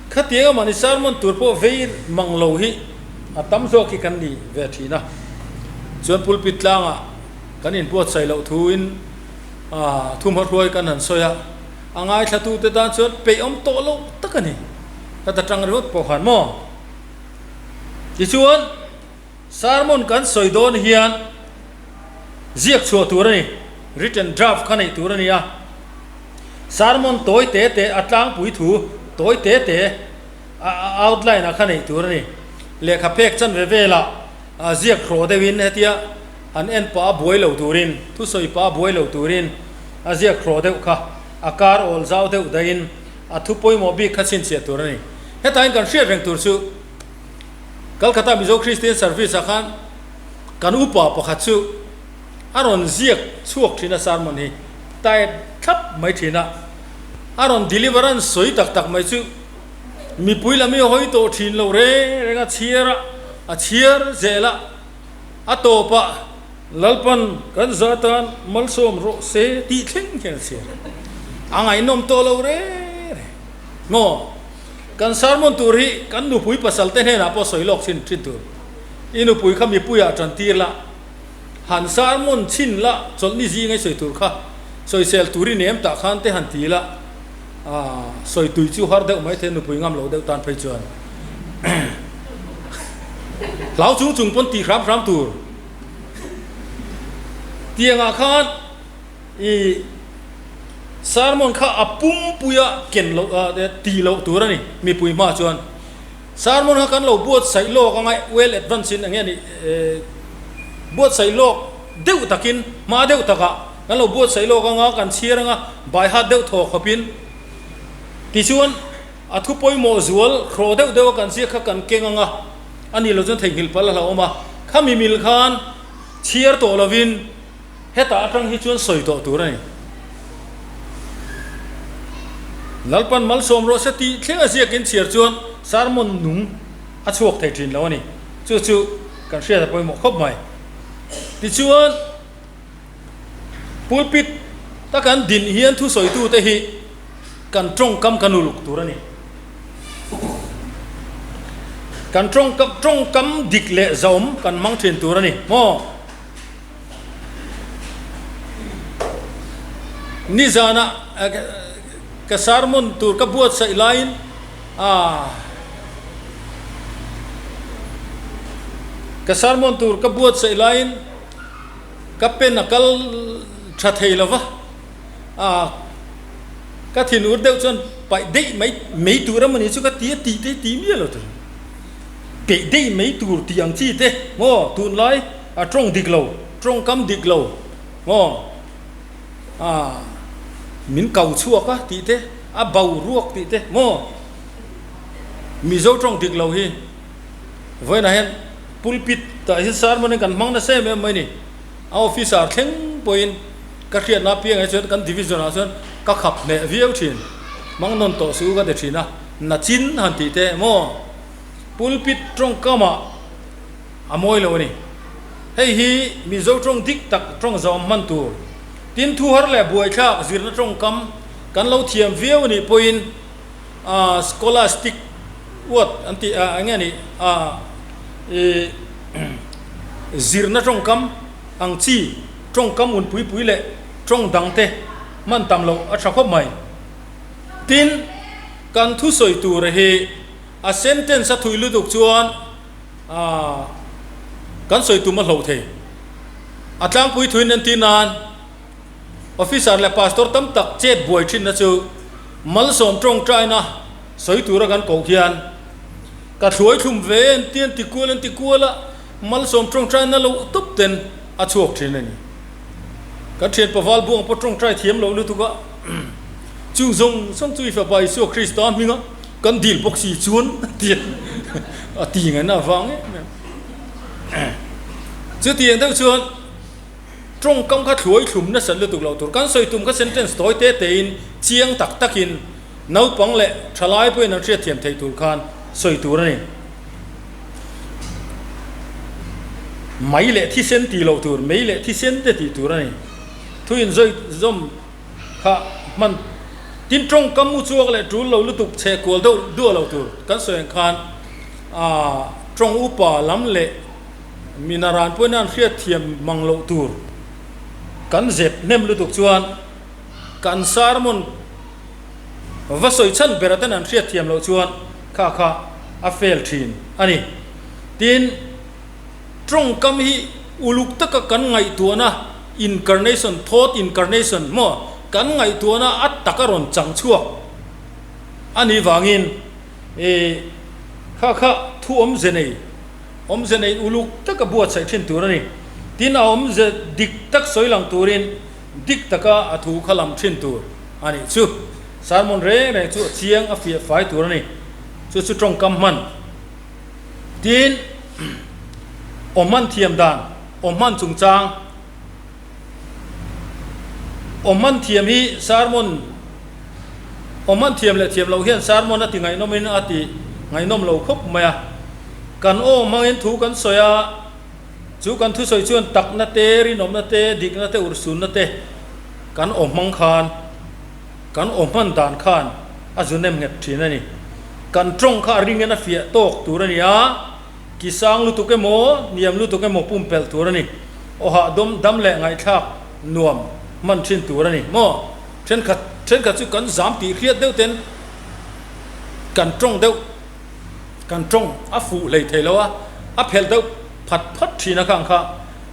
Khatiang a mahni sermon tur pawh vei mang lo hi a tam zawk hi kan ni ve thin a. Chuan pulpit tlangah kan inbuatsaih loh thuin thumhma hruai kan han sawi a, a ngaithlatute tan chuan peihawm tawh loh tak a ni. Ka ta tang ringawt pawh khan maw? Tichuan. Sermon kan sawi dawn hian ziak chhuah tur a ni, written draft kha neih tur a ni a. Sermon tawi te te a tlangpui thu tawi te te a outline ah kha neih tur a ni. Lehkha phek chan ve velah ziak hrawh deuhin hetia han en pah a buai lo turin, thusawi pah a buai lo turin a ziak hrawh deuh kha a kar awl zau deuh dahin a thu pawimawh bik kha chhinchhiah tur a ni. Hetah hian kan hriat reng tur chu. Calcutta Mizo Christian Service ah khan kan upa pakhat chu a rawn ziak chhuak thin a sermon hi type thlap mai thin a, a rawn deliverance sawi tak tak mai chu mipui lam hi a hawi tawh thin lo reng reng a chhiar a, a chhiar zel a, a tawpah Lalpan kan za tan malsawm rawh se tih thleng hian a chhiar a ngaihnawm tawh lo reng reng maw? Kan sermon tur hi kan nupui pasal te hnenah pawh sawi lawk chhin thin tur. I nupui kha mipuiah tan tir la, han sermon chhin la, chawlhni zinga i sawi tur kha sawisel tur i nem tah khan te han ti la, aah sawi tui chu har deuh mai thei nupui ngam lo deuh tan phei chuan hlau chung chung pawn tih hram hram tur. Tiangah khan. I sermon kha a pumpuia ken loh tih loh tur a ni mipui hma chuan. Sermon kha kan lo buatsaih lawk anga well advance in enge ni buatsaih lawk deuh takin hma deuh takah kan lo buatsaih lawk anga kan chhiar anga by heart deuh thaw khawpin tichuan a thu pawimawh zual hrawh deuh deuh a kan ziak kha kan keng anga a ni lo chuan theihnghilh palh a hlauhawm a. Khami mil khan chhiar tawh lovin. Hetah atang hi chuan sawi tawh tur a ni. Lalpan malsawm rawh se tih thleng a ziakin chhiar chuan sermon nung a chhuak thei thin lo a ni. Chu chu kan hriat a pawimawh khawp mai. Tichuan pulpit ta kan din hian thusawitute hi kan tawngkam kan uluk tur a ni. Kan tawngkam tawngkam dik leh zawm kan hmang thin tur a ni maw? Nizana ka sermon tur ka buatsaih laiin aah ka sermon tur ka buatsaih laiin ka pen a kal tha thei lo va aah ka thinur deuh chuan paih daih mai mai tur a mawni chu ka ti a tih te ti miah lo tur peih daih mai tur tih ang chi te maw tunlai. A tawng dik lo, tawngkam dik lo maw? A min kau chhuak a tih te, a bo ruak tih te maw? Mizo tawng dik lo hi vawiinah hian pulpit tah hian sermon hi kan hmang nasa em em mai ni. A officer thleng pawhin ka hriatna apiangah chuan kan division ah chuan ka khap hneh viau thin. Hmang nawn tawh suh ka ti thin a, nachin han tih te maw? Pulpit tawngkamah. A mawi lo a ni. Hei hi Mizo tawng dik tak tawng zawm hman tur. Tin thu har leh buaithlak zirna tawngkam kan lo thiam viau a nih pawhin scholastic word an tih eng nge nih i zirna tawngkam ang chi tawngkam un pui pui leh tawng dang te hman tam loh a tha khawp mai. Tin. Kan thusawi tur hi a sentence a thui lutuk chuan aah kan sawi tum a hloh thei. A tlangpui thuin entir nan Officer leh Pastor tam tak chet buai thinna chu malsawm tawngtaina sawi tura kan koh hian ka thluai thlum ve en ti an ti kual an ti kual a, malsawm tawngtaina lo tawp ten a chhuak thin a ni. Kan thian paval buang pawh tawngtai thiam loh lutuk a, chung zawng zawng chu i fapa Isua Krista hminga kan dil bawk si chuan a ti a ti ngaihna avang em em. Chutiang deuh chuan. Tawngkam kha thluai thlum nasat lutuk loh tur. Kan sawi tum kha sentence tawi te tein chiang tak takin naupang leh thalai pawhin an hriatthiam theih tur khan sawi tur a ni. Mai leh thisen tih loh tur, mei leh thisen te tih tur a ni. Thu inzawih zawm kha hman tin tawngkam u chuak leh tul lo lutuk chhe kual deuh duah loh tur. Kan sawi ang khan tawng upa lam leh Mina ran pawhin an hriatthiam mang loh tur kan zep hnem lutuk chuan kan sermon va sawi chhan ber atan an hriatthiam loh chuan kha kha a fail thin a ni. Tin, tawngkam hi uluk taka kan ngaihtuahna incarnation, thought incarnation maw kan ngaihtuahna a taka rawn chang chhuak a nih vangin i kha kha thu awmze nei Awmze nei uluk taka buatsaih thin tur a ni. Tin, a awmze dik tak sawi lang turin dik taka a thu kha lam thin tur a nih chu. Sermon reng reng chu a chiang a fiah fai tur a ni. Chu chu tawngkam hman. Tin, aw hman thiam dan, aw hman chungchang. Aw hman thiam hi sermon, aw hman thiam leh thiam loh hian sermon a ti ngaihnawmin a ti ngaihnawm lo khawp mai a. Kan aw hmangin thu kan sawi a, chu kan thusawi chuan takna te, rinawmna te, dikna te, urhsunna te kan aw hmang khan, kan aw hman dan khan a zu nem nghet thin a ni. Kan tawng kha a ringin a fiah tawk tur a ni a. Ki sang lutuk emaw, hniam lutuk emaw pumpelh tur a ni. Aw hahdawm dam leh ngaihthlak nuam hman thin tur a ni maw? Thenkhat thenkhat chu kan zam tih hriat deuh ten kan tawng deuh, kan tawng a fuh hlei thei lo a, a phelh deuh phat phat thin a khang kha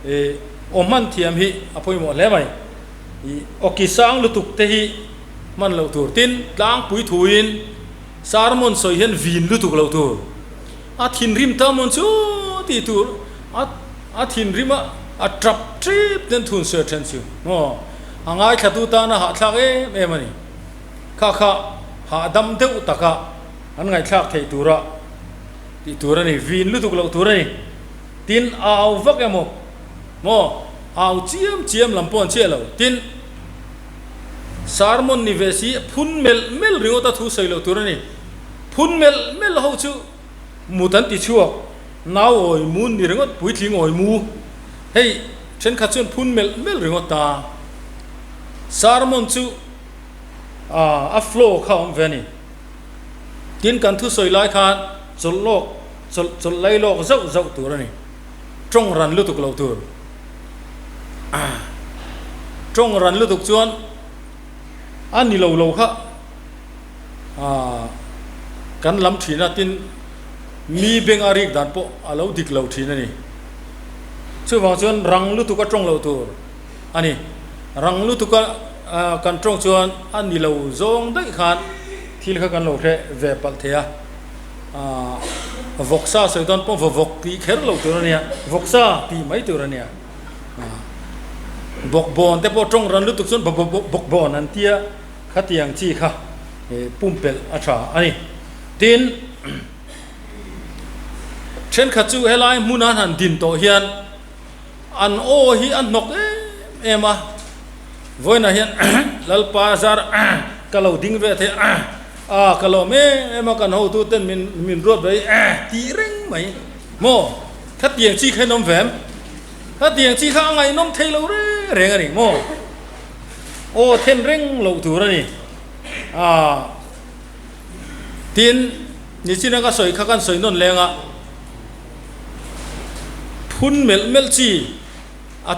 ih aw hman thiam hi a pawimawh hle mai. Ih aw ki sang lutuk te hi hman loh tur. Tin, tlangpui thuin sermon sawi hian vin lutuk loh tur. A thinrim ta mawn chu tih tur a a thinrim a a tap tip ten thun sawi then chu maw a ngaithlatu tan a hahthlak em em a ni. Kha kha hahdam deuh taka an ngaihthlak theih tura tih tur a ni, vin lutuk loh tur a ni. Tin a au vak emaw maw au chiam chiam lam pawh an chiah lo. Tin sermon ni ve si phun melh melh ringawt a thu sawi loh tur a ni. Phun melh melh ho chu mut an ti chhuak, nau awi mu ni ringawt, puitling awi mu. Hei thenkhat chuan phun melh melh ringawt ta. Sermon chu a flow kha a awm ve a ni. Tin kan thusawi lai khan chawlh lawk, chawlh chawlh lai lawk zauh zauh tur a ni. Tawng ran lutuk lo tur. Tawng ran lutuk chuan a ni lo lo kha. Kan lam thin a, tin mi beng a rik dan pawh a lo dik lo thin a ni. Chuvang chuan rang lutuk a tawng loh tur a ni. Rang lutuk a kan tawng chuan a ni lo zawng daih khan thil kha kan lo hre ve palh thei a. Vawksa sawi dawn pawh vawk tih kher loh tur a nia, vawksa tih mai tur a nia. Bawkbawn te pawh tawng ran lutuk chuan bawkbawn an tia. Khatiang chi kha pumpelh a tha a ni. Tin, thenkhat chu helai hmuna an han din tawh hian an aw hi a hnawk em em a, vawiinah hian Lalpa zar ka lo ding ve thei a, a ka lawm em em a kan hotuten min min ruat ve hi tih reng mai maw? Khatiang chi kha in awm ve em? Khatiang chi kha a ngaihnawm thei lo reng reng a ni maw? Aw then reng loh tur a ni. Aaa tin nichina ka sawi kha kan sawi nawn leng a, phun melh melh chi a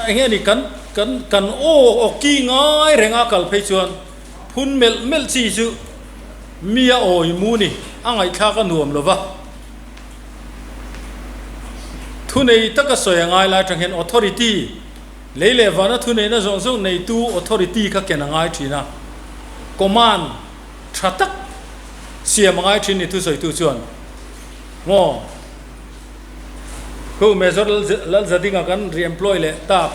eng nge ni kan kan kan aw aw ki ngai reng a kal phei chuan phun melh melh chi chu. Mi a awi mu ni, a ngaihthlak a nuam lo va. Thunei taka sawi a ngai lai atang hian authority, lei leh vana thuneihna zawng zawng neitu authority kha ken a ngai thin a. Command tha tak siam a ngai thin ni thusawitu chuan. Maw? Khu Major Lalzadinga kan re-employ leh tak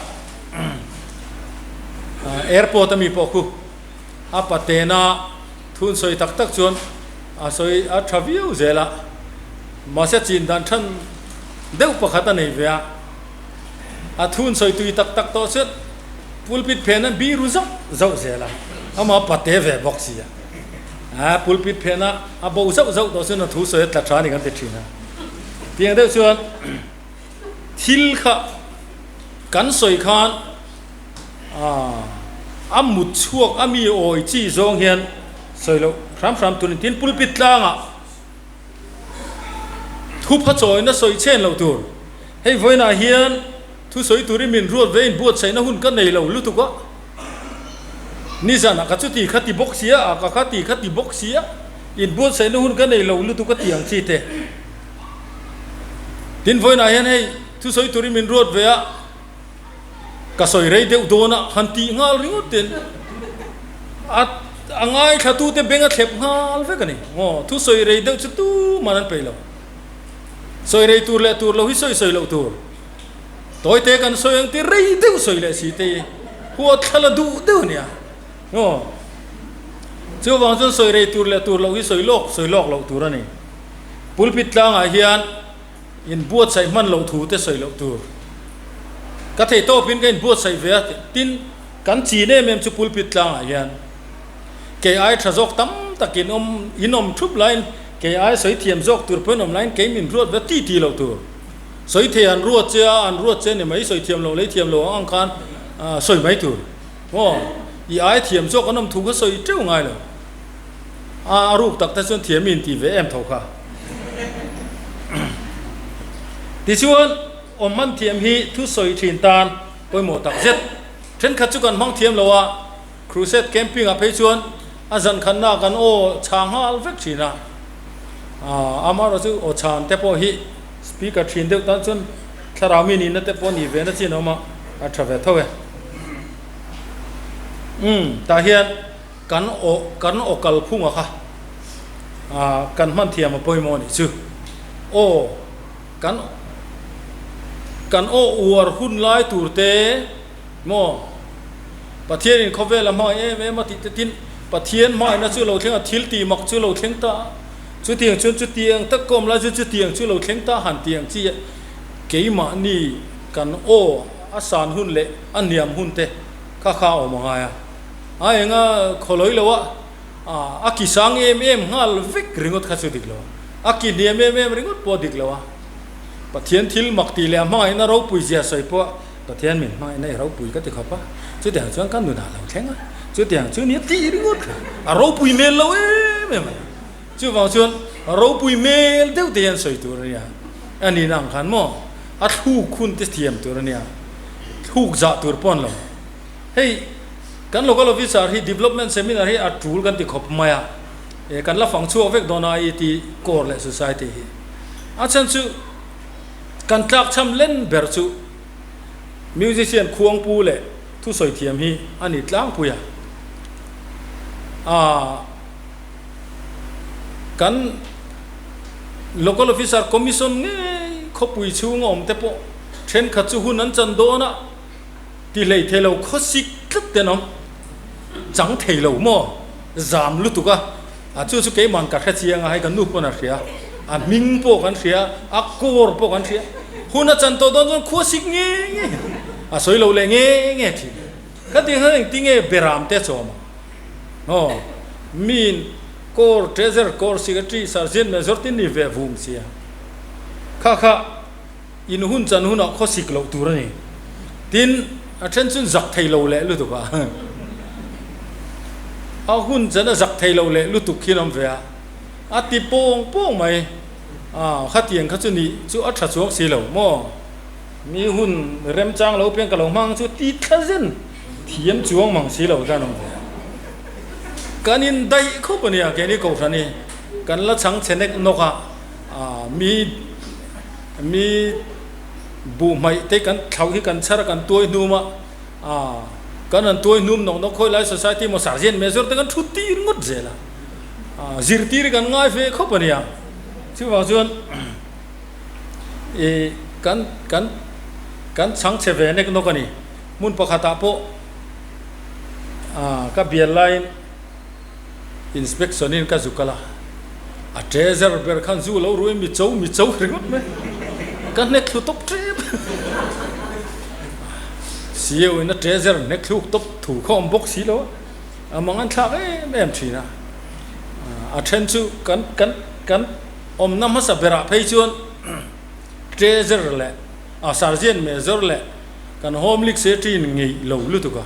airport ami pawh khu a patena thun sawi tak tak chuan a sawi a tha viau zel a, mahse chin dan than deuh pakhat a nei ve a, a thun sawi tui tak tak tawh chuan pulpit phen a biru zauh zauh zel a, amah pate ve bawk si a, a pulpit phen a a bo zauh zauh tawh chuan a thu sawi a tla tha a ni kan ti thin a, tiang deuh chuan thil kha kan sawi khan. A mut chhuak a mi awi chi zawng hian sawi loh hram hram turin tin pulpit tlangah thupha chawina sawi chhen loh tur. Hei vawiinah hian thusawi turin min ruat ve in buatsaihna hun ka nei lo lutuk a, nizanah ka chuti kha ti bawk sia a ka kha ti kha ti bawk sia in buatsaihna hun ka nei lo lutuk a ti ang chi te. Tin vawiinah hian hei thusawi turin min ruat ve a. Ka sawi rei deuh dawn a, han tih nghal ringawt ten a a ngaithlatute beng a thlep nghal vek a ni. Aw, thu sawi rei deuh chu tuman an peih lo. Sawi rei tur leh tur lo hi sawi sawi loh tur. Tawite kan sawi ang ti rei deuh sawi leh si te hi huat thla la duh deuh a nia. Aw, chuvang chuan sawi rei tur leh tur loh hi sawi lawk sawi lawk loh tur a ni. Pulpit tlangah hian. Inbuatsaih hman loh thu te sawi loh tur. Ka thei tawpin ka inbuatsaih ve a, tin, kan chin em em chu pulpit tlangah hian kei ai tha zawk tam tak in awm, in awm thup laiin kei ai sawi thiam zawk tur pawhin awm laiin kei min ruat ve ti ti loh tur. Sawi thei an ruat che a, an ruat che ni mai, sawi thiam loh lei thiam loh ang ang khan sawi mai tur. Maw? I ai thiam zawk an awm thu kha sawi teuh ngai lo. A ruk tak te chuan thiam in ti ve em tho kha. Tichuan, awm hman thiam hi thu sawi thin tan pawimawh tak zet. Thenkhat chu kan hmang thiam lo a, Crusade camping ah phei chuan a zan khanna kan aw chha nghal vek thin a. Amaherawh chu aw chhan te pawh hi speaker thin deuh tan chuan thlarau mi nihna te pawh ni ve na chin a awm a, a tha ve tho e. Umm, tah hian. Kan aw kan aw kalphunga kha kan hman thiam a pawimawh a nih chu. Aw kan kan aw uar hun lai tur te maw Pathianin khawvel a hmangaih em em a tih te tin Pathian hmangaihna chu lo thleng a thil tih mak chu lo thleng ta a chutiang chuan chutiang tak ka awm lai chuan chutiang chu lo thleng ta han tih ang chi a keimahni kan aw a san hun leh a hniam hun te kha kha a awm a ngai a. A enga khawlawi lo a, a ki sang em em nghal vek ringawt kha chu dik lo a, a ki hniam em em ringawt pawh a dik lo a. Pathian thil mak tih leh a hmangaihna ropui zia sawi pawh Pathian min hmangaihna i ropui ka ti khawp a, chutiang chuan ka nunah lo thleng a, chutiang chu nia tih ringawt kha a ropui hmel lo em em a ni. Chuvang chuan ropui hmel deuh te hian sawi tur a nia, a nihna ang khan maw a thluk hun te thiam tur a nia, thluk zah tur pawh an lo. Hei kan local officer hi development seminar hi a tul kan ti khawp mai a, e kan la fang chhuak vek dawn a IET core leh society hi. A chhan chu kan tlak chham len ber chu musician khuangpu leh thusawi thiam hi a ni tlangpui a. Aa kan local officer commission ngei khawpui chhunga awm te pawh thenkhat chu hun an chan dawn a. Ti hlei thei lo khawsik tlat te an awm. Chang thei lo maw? Zam lutuk a. A chu chu keiman ka hre chiang a, hei ka nu pawn a hria. A hming pawh kan hria, a kawr pawh kan hria. Hun a chan tawh dawn chuan khuasik nge nge a sawi lo leh nge nge thin. Ka ti khan engti nge beram te chawm ang? Aw, miin kawr, treasurer, kawr, secretary, sergeant, major te ni ve vum sia. Kha kha. In hun chan hunah khawsik loh tur a ni. Tin, a then chuan zak thei lo leh lutuk a. A hun chan a zak thei lo leh lutuk khi an awm ve a. A ti pawng pawng mai. A, khatiang kha chu nih chu a tha chuang si lo maw? Mi hun remchang lo piang ka lo hmang chu ti thla zen thiam chuang mang si lo khan awm ve a. Kan in daih khawp a nia keini kohhran hi kan la chhang chhe nek nawk a, mi mi buh hmaih te kan thlauh hi kan chhar a kan tuai hnum a, kan han tuai hnum nawk nawk khawi lai society emaw sergeant major te kan thu tir ngawt zel a, zirtir hi kan ngai ve khawp a nia. Chuvang chuan ih kan kan kan chhang chhe ve nek nawk a ni. Hmun pakhatah pawh ka bial laiin inspection in ka zu kal a, a treasure ber khan zu lo ruai mi cho mi cho ringawt mai, ka hnek thlu tawp tep CEO in a treasure hnek thluk tawp thu kha awm bawk si lo a, a mang an thlak em em thin a, a then chu kan kan kan awmna hmasa berah phei chuan treasure leh a sergeant major leh Kan home lik se ṭin ngeih lo lutuk a,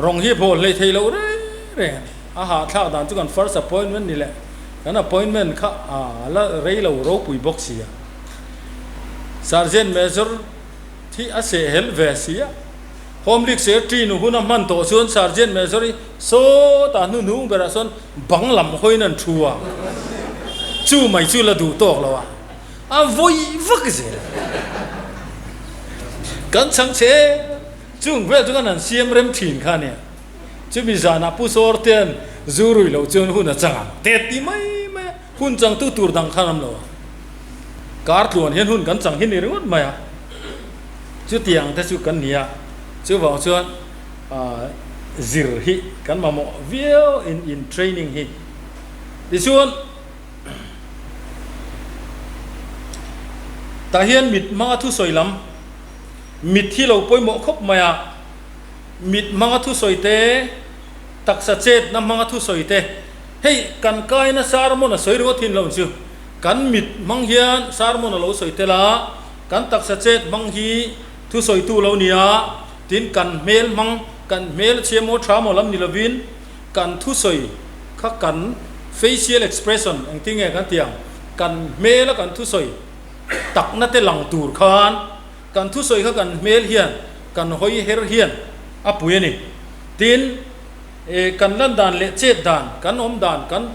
rawng hi phaw hlei thei loh reng reng a ni. A hahthlak dan chu kan first appointment ni leh kan appointment kha a la rei lo ropui bawk si a. Sergeant Major thi a seh helh ve si a, home lik se ṭin hun a hman tawh chuan Sergeant Major hi sawtah hnuhnung berah sawn bang lam hawiin an thu a, chu mai chu la duh tawk lo a. A vawi vak zel. Kan chhang che chung vel chu kan han siam rem thin kha nia. Chumi zanah Pu Sawrtean zu rui loh chuan hun a chang ang te ti mai mai a, hun changtu tur dang khan awm lo a. Kar tluan hian hun kan chang hi ni ringawt mai a. Chutiang te chu kan ni a, chuvang chuan zir hi kan mamawh viau in in training hi. Tichuan. Tah hian mit hmanga thusawi lam, mit hi lo pawimawh khawp mai a, mit hmanga thusawi te, taksa chetna hmanga thusawi te, hei kan kaina sermon a sawi ringawt thin lo chu, kan mit hmang hian sermon a lo sawi tel a, kan taksa chet hmang hi thusawitu lo ni a, tin kan hmel hmang, kan hmel chhia maw tha maw lam ni lovin kan thusawi kha kan facial expression engtin nge kan tih ang, kan hmela kan thusawi takna te lang tur khan kan thusawi kha kan hmel hian kan hawi her hian a pui a ni. Tin, eh kan lan dan leh chet dan, kan awm dan, kan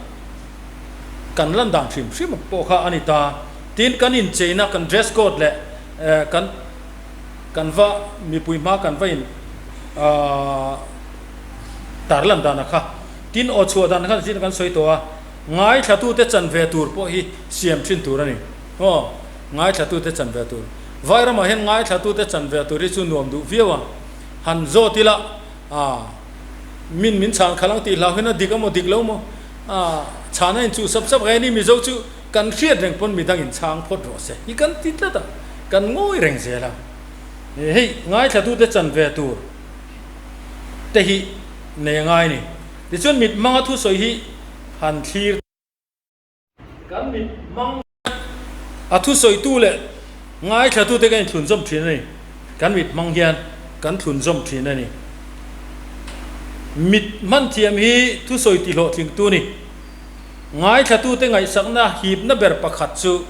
kan lan dan hrim hrim pawh kha a ni ta. Tin, kan incheina, kan dress code leh eh kan kan va mipui hma kan va in ah tarlan dan a kha. Tin, aw chhuah dan khan zin kan sawi tawh a, ngaithlatute chan ve tur pawh hi siam thin tur a ni. Aw, ngaithlatute chan ve tur. Vairamah hian ngaithlatute chan ve tur hi chu nuam duh viau a, han zawt ila, a, min min chhan khalh ang tih hlau hian a dik amaw dik lo maw, a, chhan a inchuh sap sap gai a ni, Mizo chu kan hriat reng pawn midang in chhang phawt rawh se hi kan ti tlat a, kan ngawi reng zel a. Hei, ngaithlatute chan ve tur te hi nei a ngai a ni. Tichuan mit hmanga thusawi hi han thlir. Kan mit hmang hian a thusawitu leh ngaithlatute kan inthlunzawm thin a ni. Kan mit hmang hian kan thlunzawm thin a ni. Mit hman thiam hi thusawi tihlawhtlingtu a ni. Ngaithlatute ngaihsakna hipna ber pakhat chu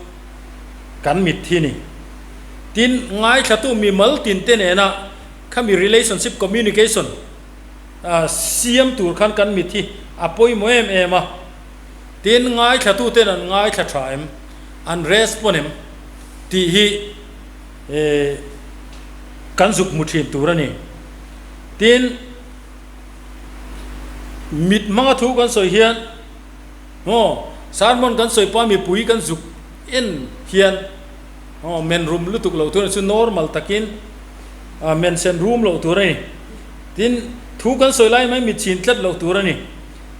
kan mit hi a ni. Tin, ngaithlatu mimal tinte nena khami relationship communication siam tur khan kan mit hi a pawimawh em em a, tin ngaithla tuten an ngaithla tha em, an respond em tih hi kan zuk hmu thin tur a ni. Tin, mit hmanga thu kan sawi hian maw sermon kan sawi pawha mipui kan zuk en hian aw men rum lutuk loh tur a ni chu normal takin men sen rum loh tur a ni. Tin, thu kan sawi lai mai mit chhin tlat loh tur a ni.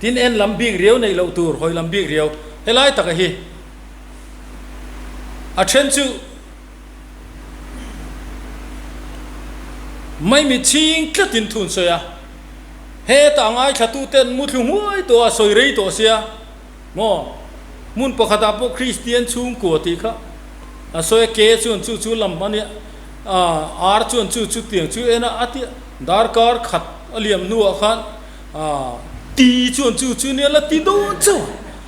Tin, en lam bik riau neih loh tur, hawi lam bik riau. Helai taka hi a then chu mai mit chhing tlatin thu an sawi a, hetah ngaithlatuten mu thlu hmuai tawh a, sawi rei tawh sia maw? Hmun pakhatah pawh Kristian chhungkua tih kha a sawi a, ke chuan chu chu lam a nia. Ar chuan chu chu tiang chu en a, a ti darkar khat a liam hnuah khan ti chuan chu chu nia la ti dawn chauh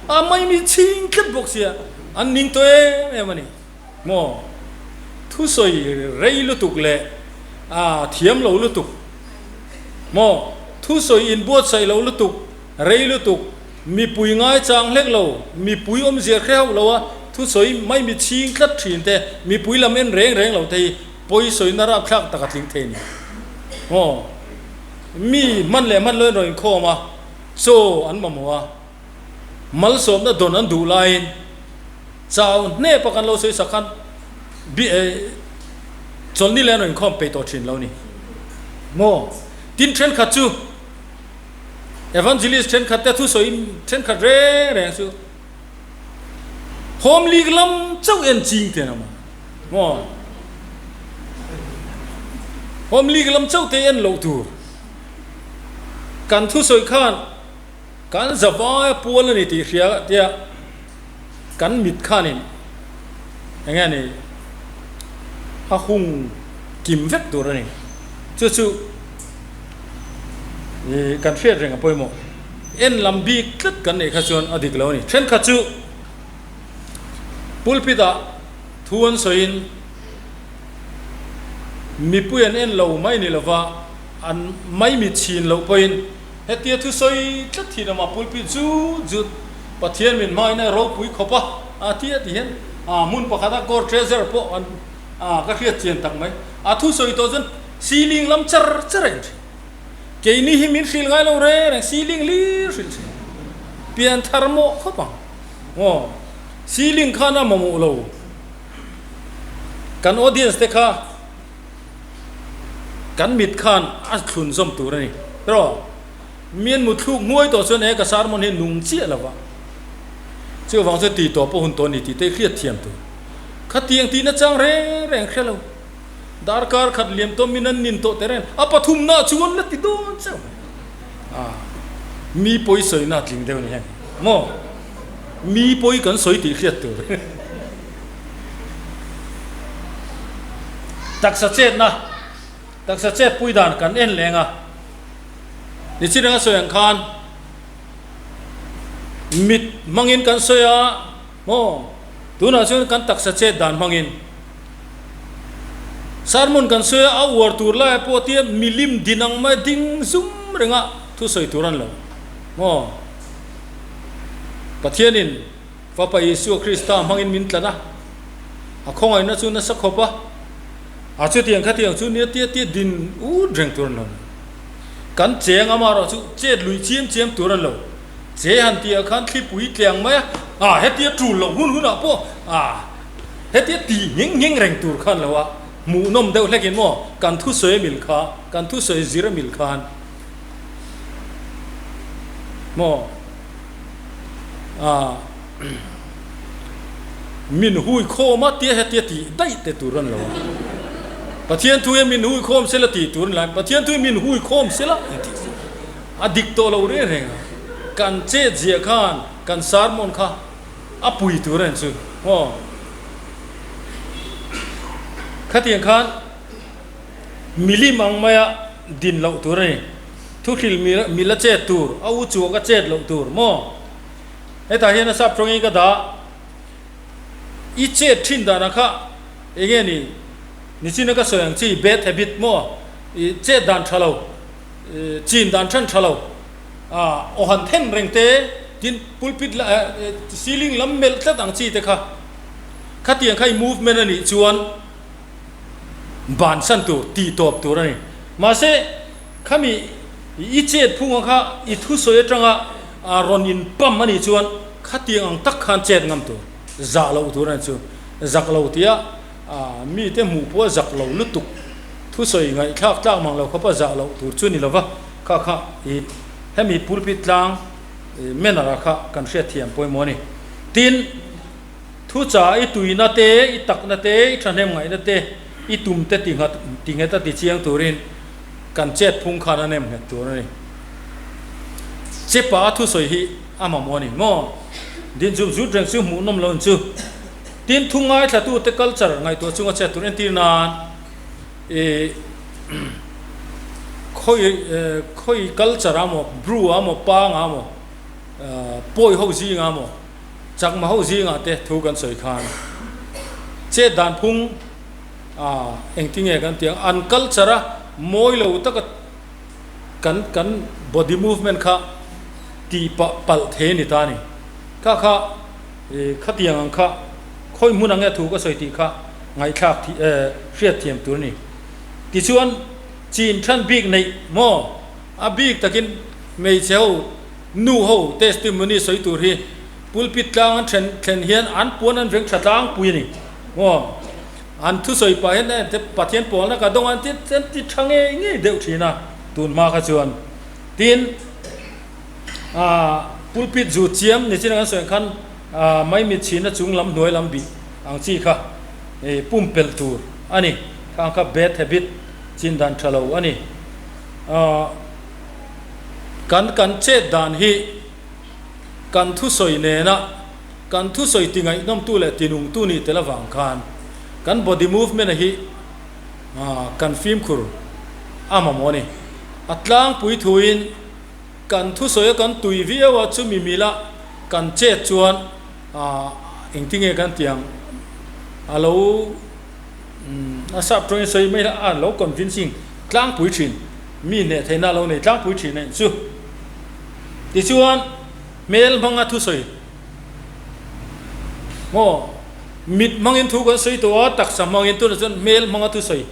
a, a maimi chhing tlat bawk sia, an ning tawh em em a ni maw? Thusawi rei lutuk leh thiam lo lutuk maw? Thusawi inbuatsaih lo lutuk. Rei lutuk, mipui ngaichang hlek lo, mipui awmzia hre hauh lo a, thusawi mai mi chhing tlat thin te, mipui lam en reng reng lo te hi pawisawina rapthlak tak a tling thei a ni. Aw, mi hman leh hman loin rawn inkhawm a, chaw an mamawh a, malsawmna dawn an duh laiin chau hnep a kan lo sawi sak khan bi chawlhni leh an rawn inkhawm peih tawh thin lo a ni. Maw? Tin thenkhat chu Evangelist thenkhat te thusawi thenkhat reng reng chu Home League lam chauh en ching te an awm a. Maw? Home League lam chauh te en loh tur. Kan thusawi khan kan zavaia pual a ni tih hria tia kan mit khanin eng nge ni a hung kim vek tur a ni. Chu chu ih kan hriat reng a pawimawh. En lam bik tlat kan neih kha chuan a dik lo a ni. Thenkhat chu pulpit ah thu an sawiin mipui an en lo mai ni lova an maimit chhin loh pawhin Hetia thusawi tlat hi lama pulpit zut zut Pathian min hmain a ropui khawp a, a ti a ti hian a hmun pakhata Court Treasurer pawh an a ka hriat chian tak mai. A thusawi tawh chuan ceiling lam char char a inhrilh. Keini hi min hrilh ngai lo reng reng ceiling hlir hrilh thin. Pian thar mawh khawp ang. Aw ceiling khan a mamawh lo. Kan audience te kha. Kan mit khan a thlun zawm tur a ni. Erawh, mian mutthluk hnuai tawh chuan e ka sermon hi nung chiah lo va, chuvang chuan tih tawh pawh hun tawh a ni tih te hriat thiam tur. Khatiang tihna chang reng reng hre lo. Darkar khat liam tawh min an nin tawh te reng a pathumna chuan la ti dawn chauh mai. A, mi pawi sawina a tling deuh a ni heng. Maw? Mi pawi kan sawi tih hriat tur. Taksa chetna, taksa chet pui dan kan en leng a, nichin anga sawi ang khan mit hmangin kan sawi a, maw tunah chuan kan taksa chet dan hmangin sermon kan sawi a, a uar tur lai pawh tia milim din ang mai ding zum renga thusawi tur an lo, maw Pathianin. Fapa Isua Krista hmangin min tlan a, a khawngaihna chu nasa khawp a, a chutiang khatiang chu nia tia tia din ut reng tur an lo ni. Kan cheng amaherawh chu chet luih chiam chiam tur an lo. Che han tih ah khan thlipui tliang mai a, ah hetia tul loh hun hunah pawh ah hetia tih nghing nghing reng tur khan lo a, hmuhnawm deuh hlekin maw kan thusawi a mil kha, kan thusawi zir a mil khan maw. Ah min hui khawm a tia hetia tih daih te tur an lo a. Pathian thu hi min hui khawm sela tih tur an lo a, Pathian thu hi min hui khawm sela an tih chu a dik tawh lo reng reng a. Kan chet ziah khan kan sermon kha a pui tur an chu aw. Khatiang khan milim ang maia din loh tur a ni. Thuhril mil a chet tur, a u chuak a chet loh tur maw? Hetah hian a sap tawngin ka dah. I chet thin danah kha eng nge ni? Nichina ka sawi ang chi bad habit maw? I chet dan tha lo, chin dan than tha lo, aw han then reng te, tin pulpit ceiling lam melh tlat ang chi te kha. Khatiang kha i movement a nih chuan bansan tur, tih tawp tur a ni. Mahse. Khami i chet phunga kha i thusawi atanga rawn in pam a nih chuan khatiang ang tak khan chet ngam tur, zah loh tur a ni chu. Zak lo tia mite hmuh pawh a zak lo lutuk, thusawi ngaihthlak tlak mang lo khawpa zah loh tur chu ni lova, kha kha i hemi pulpit tlang manner ah kha kan hriatthiam pawimawh a ni. Tin, thucha i tuina te, i takna te, i thahnem ngaihna te, i tum te tinghet a tichiang turin, Kan chet phung khan a nem nghet tur a ni. Chepa a thusawi hi a mamawh a ni maw? Din zut zut reng chu hmuh nawm lo ang chu. Tin, thu ngaithlatute culture ngaihtuah chunga chet tur entir nan i khawi khawi culture ah maw, Bru ah maw, Pang ah maw, Pawi ho zingah maw, Chakma ho zingah te thu kan sawi khan chet dan phung A, engtinge kan tih ang, an culture a mawi lo taka kan kan body movement kha Tih pah palh thei a ni ta a ni. Kha kha khatiang ang kha khawi hmun ang nge thu ka sawi tih kha ngaihthlak hriat thiam tur a ni. Tichuan chin than bik neih maw a bik takin hmeichhe ho nu ho testimony sawi tur hi pulpit tlang an then thlen hian an puan an veng tha tlangpui a ni maw an thusawi pah hian Pathian pawlna ka dawng an ti tha ngei ngei deuh thin a tun hma kha chuan. Tin, pulpit zu chiam ni chin ang an sawi ang khan maimit chhina chung lam hnuai lam bih ang chi kha pumpelh tur a ni. Khang kha bad habit chin dan tha lo a ni. Kan kan chet dan hi kan thusawi nena kan thusawi ti ngaihnawmtu leh ti nungtu nih tel avang khan kan body movement a hi kan fimkhur a mamawh a ni. A tlangpui thuin kan thusawi a kan tui viau a, chumi mila kan chet chuan engtinge kan tih ang a lo a sap tawngin sawi mai la a lo convincing tlangpui thin mi hneh theihna a lo nei tlangpui thin a nih chu. Tichuan hmel hmanga thusawi Maw? Mit hmangin thu kan sawi tawh a, taksa hmangin tunah chuan hmel hmanga thusawi,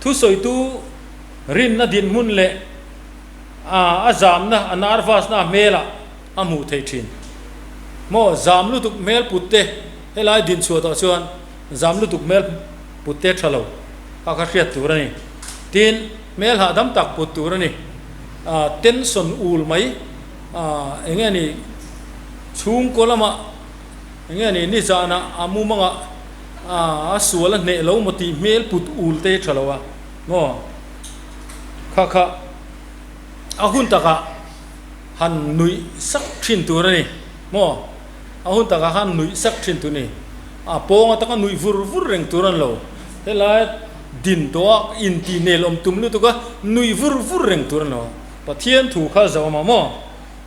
thusawitu rinna dinhmun leh a zamna, a nervous-na a hmelah a hmuh theih thin. Maw? Zam lutuk hmel put te, helai dinchhuah tawh chuan zam lutuk hmel put te tha lo kha kha hriat tur a ni. Tin, hmel hahdam tak put tur a ni. Tension ul mai. Eng nge ni chhungkaw lamah eng nge ni nizanah a mumangah a sual a hneh lo maw tih hmel put ul te tha lo a maw kha kha a hun takah han nuih sak thin tur a ni maw a hun takah khan nuih sak thin tur a ni a pawng atanga nuih vur vur reng tur a ni lo helai din tawh a intih nel awm tum lutuk a nuih vur vur reng tur a ni lo. Pathian thu kha zawm a maw?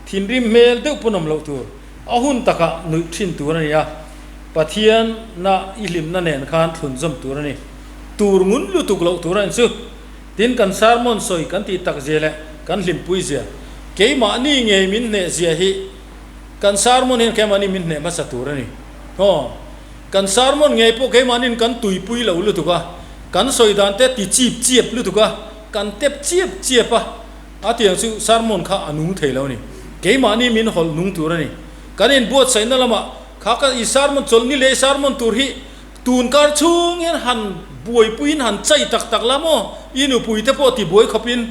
Thinrim hmel deuh pawn awm loh tur, a hun takah nuih thin tur a ni a, Pathian na i hlimna nen khan thlun zawm tur a ni. Tur ngun lutuk loh tur a ni chu. Tin, kan sermon sawi kan tih tak zia leh kan hlimpui zia, keimahni ngei min hneh zia hi kan sermon hian keimahni min hneh hmasa tur a ni. Aw, kan sermon ngei pawh keimahniin kan tuipui lo lutuk a, kan sawi dan te ti chip chiap lutuk a, Kan tep chiap chiap a, a tiang chu sermon kha a nung thei lo a ni. Keimahni min hawlh nung tur a ni. Kan inbuatsaihna lamah kha ka i sermon chawlhni leh i sermon tur hi tun kar chhung hian han buaipuiin han chai tak tak la maw? I nupui te pawh tibuai khawpin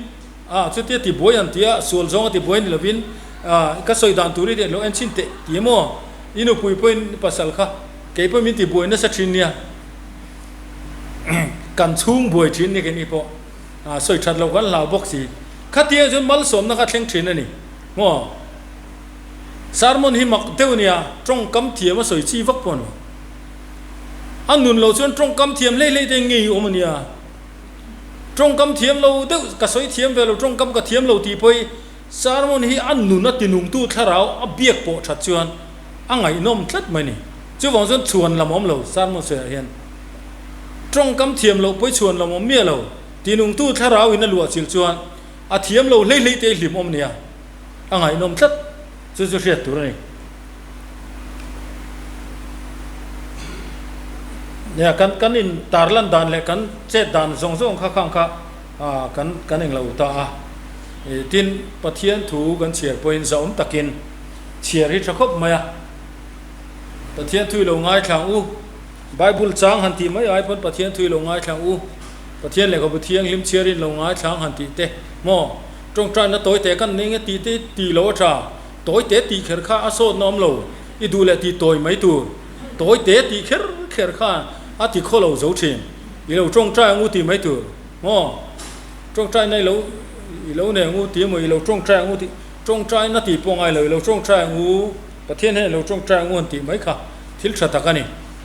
a chutia tibuai han tia sual zawnga tibuai ni lovin a ka sawi dan tur hi lo en chhin teh ti maw? I nupui pawhin pasal kha kei pawhin min tibuai nasa thin nia. Kan chhung buai thin ni keini pawh sawi that loh kan hlau bawk si. Khatiang chuan malsawmna kha thleng thin a ni maw? Sermon hi mak deuh a nia, tawngkam thiam a sawi chi vak pawh a ni. A nun lo chuan tawngkam thiam hlei hlei te ngei awm a nia. Tawngkam thiam lo deuh ka sawi thiam ve lo, tawngkam ka thiam lo tih pawh hi sermon hi a nun a tinungtu thlarau a biak pawh that chuan a ngaihnawm tlat mai a ni. Chuvang chuan chhuan lam awm lo sermon sawiah hian tawngkam thiam loh pawi chhuan lam awm miah lo tinungtu thlarau in a luah chilh chuan a thiam lo hlei hlei te hlim awm nia a ngaihnawm tlat chu chu hriat tur a ni. Nia kan kan in tarlan dan leh kan chet dan zawng zawng kha khang kha kan kan englo ta a tin Pathian thu kan chhiar pawhin zahawm takin chhiar hi tha khawp mai a. Pathian thui lo ngaithlang u. Bible chang han tih mai ai pawn Pathian thui lo ngaithlang u. Pathian lehkhabu thianghlim chhiarin lo ngaithlang han tih te maw? Tawngtaina tawi te kan nei nge tih te tih lo a tha. Tawi te tih kher kha a sawtna awm lo. I duh leh tih tawi mai tur. Tawi te tih kher kher kha a ti khaw lo zo thin. I lo tawngtai ang u tih mai tur maw? Tawngtaina i lo i lo nei ang u tih emaw i lo tawngtai ang u tih tawngtaina tih pawh ngai lo i lo tawngtai ang u. Pathian hian ilo tawngtai ang u han tih mai kha thil tha tak a ni.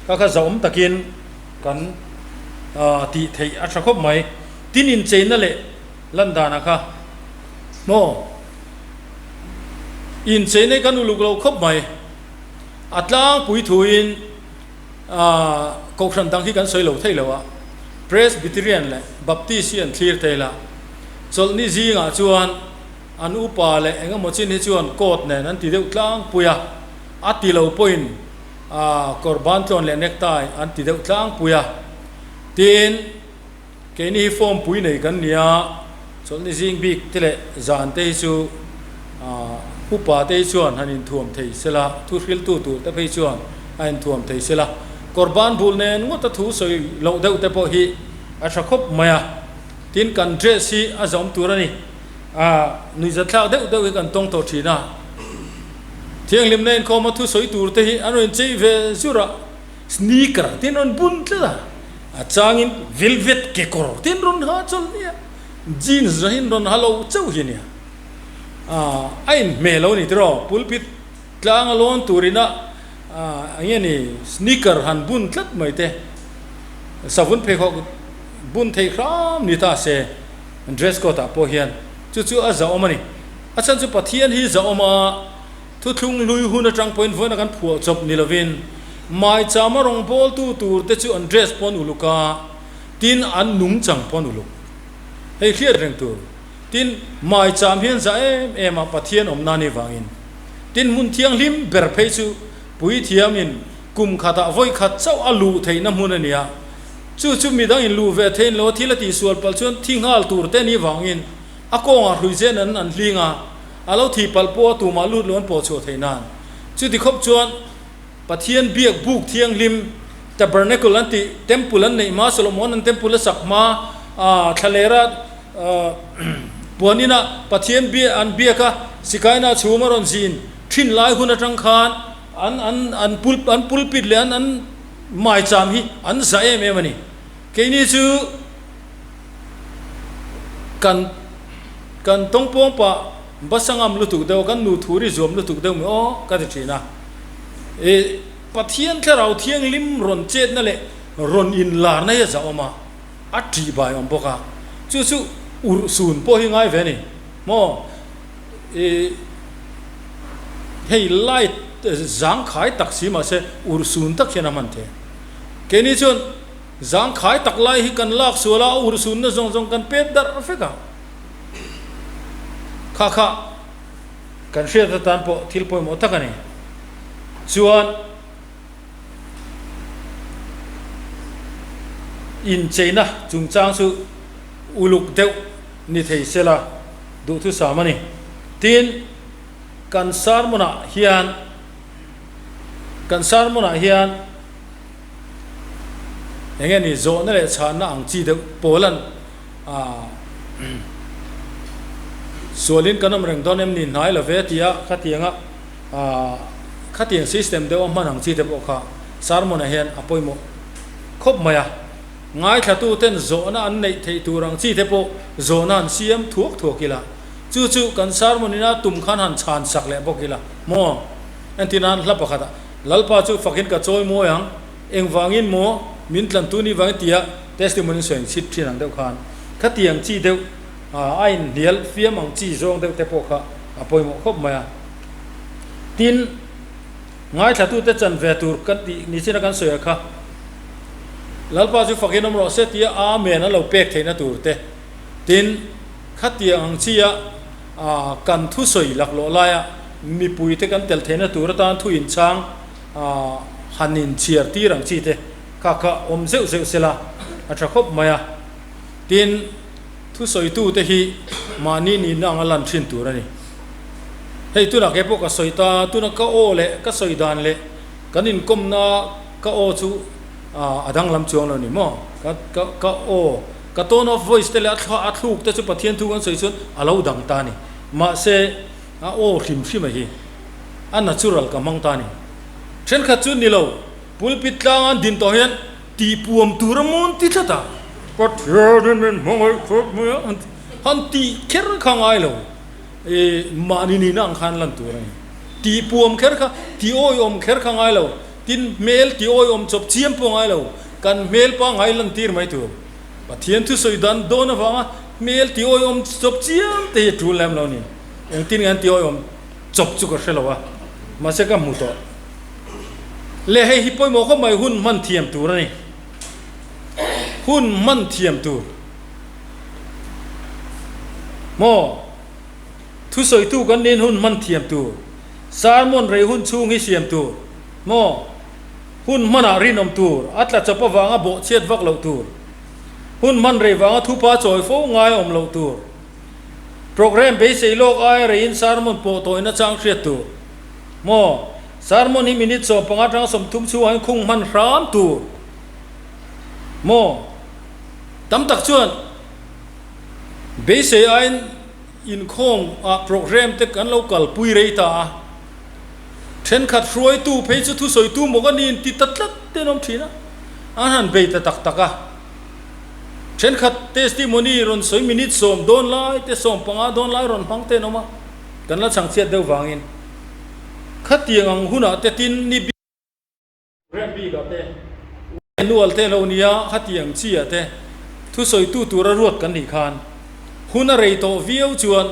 Kha kha zahawm takin kan tih theih a tha khawp mai. Tin incheina leh lan danah kha maw incheina hi kan uluk lo khawp mai. A tlangpui thuin kohhran dang hi kan sawi lo thei lo a, Presbyterian leh Baptist hi an thlir thei la. Chawlhni zingah chuan. An upa leh eng emaw chin hi chuan coat nen an ti deuh tlangpui a, a ti lo pawhin kawr bantlawn leh necktie an ti deuh tlangpui a. Tin, keini hi form pui nei kan ni a, chawlhni zing bik te leh zan te hi chu upa te hi chuan han inthuam thei sela, thu hriltu tur te phei chuan a inthuam thei sela, kawr ban bul nen ngawta thu sawi loh deuh te pawh hi a tha khawp mai a. Tin, kan dress hi a zawm tur a ni. A nuihzatthlak deuh deuh hi kan tawng tawh thin a. Thianghlimna inkhawma thusawi tur te hi an rawn chei ve zur a, sneaker te an rawn bun tlat a, a changin velvet kekawr te an rawn ha chawlh nia, jeans rahin rawn ha lo chauh hi a nia. A inhmeh lo a ni tiraw, pulpit tlang a lawn turin a eng nge ni sneaker han bun tlat mai te, savun pheikhawk bun theih hram ni ta se. Dress code ah pawh hian chu chu a zahawm a ni. A chhan chu Pathian hi zahawm a, thuthlung hlui hun atang pawhin vawiin a kan phuah chawp ni lovin maichama rawngbawltu tur te chu an dress pawn uluk a, tin an nungchang pawn uluk. Hei hriat reng tur. Tin, maicham hian zah em em a Pathian awmna ni vangin. Tin, hmun thianghlim ber phei chu puithiamin kum khatah vawi khat chauh a luh theihna hmun a ni a. Chu chu midang in luh ve thein lo thil a tihsual palh chuan thi nghal tur te ni vangin a kawngah hruizen an an hling a, a lo thi palh pawh a tumah lut lo an pawh chhuah theih nan. Chuti khawp chuan Pathian biak buk thianghlim Tabernacle an tih Temple an neih hma Solomon an Temple a sak hma ah thlalera puan ina Pathian biak an biak a sikaina chhum a rawn zin thin lai hun atang khan an an an an pulpit leh an an Maicham hi an za em em a ni. Keini chu kan kan tawngpawng pah basangam lutuk deuh a, kan nu thur i zuam lutuk deuh mai aw ka ti thin a. I Pathian Thlarau Thianghlim rawn chetna leh rawn inlarna hi a za awm a, a tih bai awm bawk a. Chu chu urh sun pawh hi ngai ve a ni maw? I hei light zangkhai tak si mahse ur sun tak hian a hman thei. Keini chuan zangkhai tak lai hi kan lak sual a, a ur sunna zawng zawng kan pet darh vek a. Kha kha kan hriat atan pawh thil pawimawh tak a ni. Chuan incheina chungchang chu uluk deuh ni thei sela duhthusam a ni. Tin, kan sermon-ah hian kan sermon-ah hian eng nge ni zawhna leh chhanna ang chi deuh pawl an ah sualin kan awm reng dawn em ni hnai lo ve tia khatianga ah khatiang system deuh a hman ang chi te pawh kha sermon-ah hian a pawimawh khawp mai a. Ngaithlatuten zawhna an neih theih tur ang chi te pawh zawhna an siam thuak thuak ila, chu chu kan sermon ina tum khan han chhan sak leh bawk ila maw? Entir nan hla pakhatah, Lalpa chu fakin ka chawi mawi ang, engvangin maw min tlantu ni vangin tia testimony sawi ang chhit thin ang deuh khan khatiang chi deuh a inhnial fiam ang chi zawng deuh te pawh kha a pawimawh khawp mai a. Tin. Ngaithlatute chan ve tur kan tih ni chin a kan sawi a kha. Lalpa chu fakin awm rawh se tia Amen an lo pek theihna tur te. Tin, khatiang ang chia kan thusawi laklawh laia mipuite kan tel theihna tur atan thu inchhang han inchhiar tir ang chi te kha kha awm zeuh zeuh sela a tha khawp mai a. Tin, Thusawitute hi mahni nihna anga lan thin tur a ni. Hei tunah kei pawh ka sawi ta, tuna ka aw leh ka sawi dan leh kan inkawmna ka aw chu a danglam chuang lo ni maw? Ka ka ka aw, ka tone of voice te leh a thla a thluk te chu Pathian thu kan sawi chuan a lo dang ta a ni. Mahse a aw hrim hrim a hi a natural ka hmang ta a ni. Thenkhat chu ni lo, pulpit tlanga an din tawh hian Tih puam tur a mawn ti tlat a, Pathianin min hmangaih khawp mai a, han tih kher kha ngai lo, i mahni nihna ang khan lan tur a ni. Tih puam kher kha, tih awiawm kher kha ngai lo, tin hmel tih awiawm chawp chiam pawh ngai lo, kan hmel pangngai lan tir mai tur. Pathian thusawi dan dawn avanga hmel tih awiawm chawp chiam te hi a tul lem lo a ni. Engtin nge an tih awiawm chawp chu ka hre lo a, mahse ka hmu tawh. Leh hei hi pawimawh khawp mai hun hman thiam tur a ni. Hun hman thiam tur. Maw? Thusawitu kan nin hun hman thiam tur, sermon rei hun chhung hi siam tur, maw? Hun hmanah rinawm tur, a tla chawp avanga bawhchhiat vak loh tur. Hun hman rei vanga thupa chawi fo ngai awm loh tur. Programme beisei lawk aia reiin sermon pawh tawina chang hriat tur. Maw? Sermon hi minute 15 atanga 30 chhungah hian khung hman hram tur. Maw? Tam tak chuan beisei aiin inkhawm ah programme te kan lo kalpui rei ta a. Thenkhat hruaitu phei chu thusawitu maw ka niin ti ta tlat te an awm thin a, an han bei ta tak tak a. Thenkhat testimony rawn sawi minute 10 dawn lai te 15 dawn lai rawn hmang te an awm a, kan la chhangchhiat deuh vangin khatiang ang hunah te tin ni rem bikah te nual te lo nia khatiang chiah te thusawitu tura ruat kan nih khan hun a rei tawh viau chuan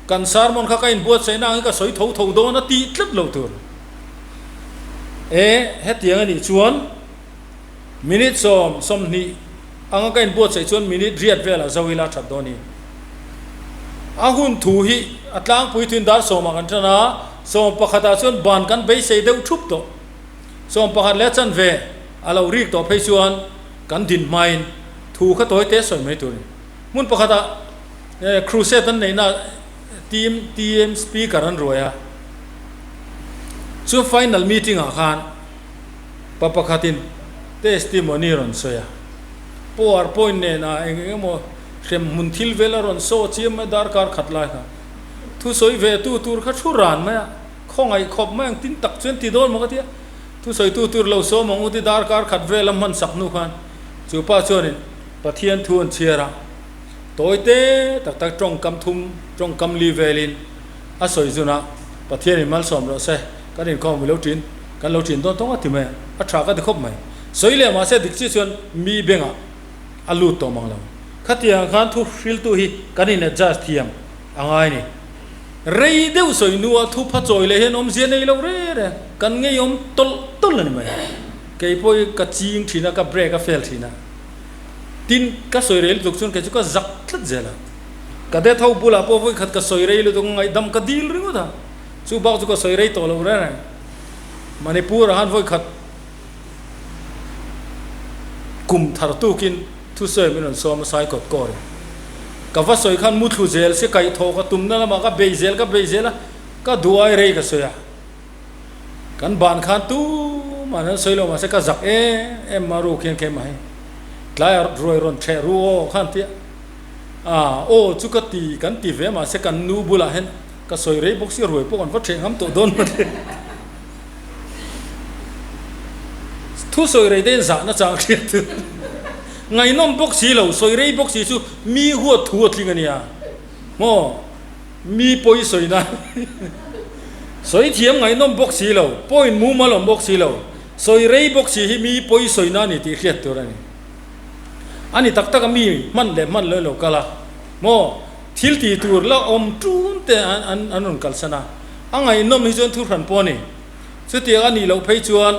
kan sermon kha ka inbuatsaihna angin ka sawi tho tho dawn a tih tlat lo tur. E hetiang a nih chuan minute 10, 20 anga ka inbuatsaih chuan minute riat velah zo ila that dawn hi. A hun thu hi a tlangpui thuin dar 10-ah kan tan a, 11-ah chuan ban kan beisei deuh thup tawh. 11 leh a chanve a lo rik tawh phei chuan kan din hmain thu kha tawi te sawi mai tur a ni. Hmun pakhatah crusade an neihna team team speaker an ruai a, chu final meeting ah khan pa pakhatin testimony rawn sawi a, power point nen ah eng eng emaw hrem hmun thil vel a rawn saw chiam mai darkar khat lai kha thusawi ve tu tur kha thu ran mai a, khawngaih khawp mai ang tin tak chuan ti dawn maw ka ti a, thusawi tu tur lo sawm ang u ti darkar khat vel a hman sak hnu khan chu pa chuanin Pathian thu an chhiar a. Tawi te tak tak tawngkam thum, tawngkam li velin a sawi zun a, Pathianin malsawm rawh se, kan inkhawm i lo ṭin, kan lo ṭin dawn tawng a ti mai a, a ṭha ka ti khawp mai. Sawi leh mahse dik chiah chuan mi bengah a lut tawh mang lo. Khatiang khan thu hriltu hi kan in adjust thiam a ngai ni. Rei deuh sawi hnuah thu pha chawi leh hian awmzia nei lo reng reng, kan ngeiawm tawlh tawlh a ni mai. Kei pawh hi ka ching ṭhin a, ka break a fail ṭhin a. Tin, ka sawi rei lutuk chuan kei chu ka zak tlat zel a. Ka death ho bulah pawh vawi khat ka sawi rei lutuk a, ngaihdam ka dil ringawt a. Chu bak chu ka sawi rei tawh lo reng reng. Manipur ah khan vawi khat kum thar tukin thusawi min rawn sawm a, Saikawt kawr in. Ka va sawi khan muthlu zel se kaihthawh ka tumna lamah ka bei zel ka bei zel a, ka duai rei ka sawi a. Kan ban khan tumah an sawi lo mahse ka zak em em a ruk hian keimah hi tlai a ruai rawn ṭheh ru aw khan tia a aw chu ka ti kan ti ve mahse kan nu bulah hian ka sawi rei bawk si ruai pawh kan va ṭheh ngam tawh dawn maw le thu sawi rei te hian zahna chang hriat chu ngaihnawm bawk si lo sawi rei bawk si chu mi huat thu a tling a nia maw. Mi pawi sawi nan sawi thiam ngaihnawm bawk si lo, point mumal awm bawk si lo, sawi rei bawk si hi mi pawi sawi na a ni tih hriat tur a ni. A ni tak tak a mi hman leh hman lo lo kal a, maw thil ti tur la awm ṭun te an an rawn kalsan a, a ngaihnawm hi chuan thu hran pawh a ni. Chutiang a nih loh phei chuan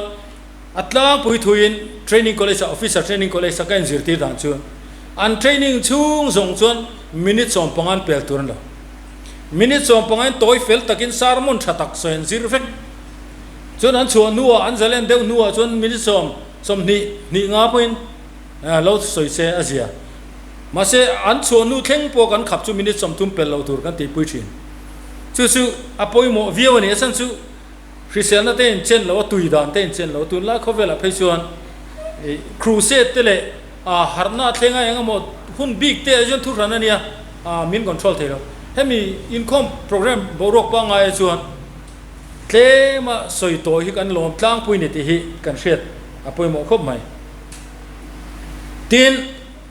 a tlangpui thuin training college ah officer training college ah ka inzirtir dan chu an training chhung zawng chuan minute 15 an pel tur an lo. Minute 15 in tawi fel takin sermon tha tak sawi an zir vek. Chuan an chhuah hnuah an zalen deuh hnuah chuan minute 10, 20, hnih nga pawhin lo sawi se a zia. Mahse an chhuah hnu thleng pawh kan khap chu minute 30 pel lo tur kan tihpui thin. Chu chu a pawimawh viau a ni. A chhan chu Hriselna te inchen lo a, tui dan te inchen lo a, tunlai khawvelah phei chuan crusade te leh harhna a thleng a eng emaw hun bik te ah chuan thu hran a nia, min control thei lo. Hemi inkhawm program boruak pangngai ah chuan tlema sawi tawi hi kan lawm tlangpui ni tih hi kan hriat a pawimawh khawp mai. Tin,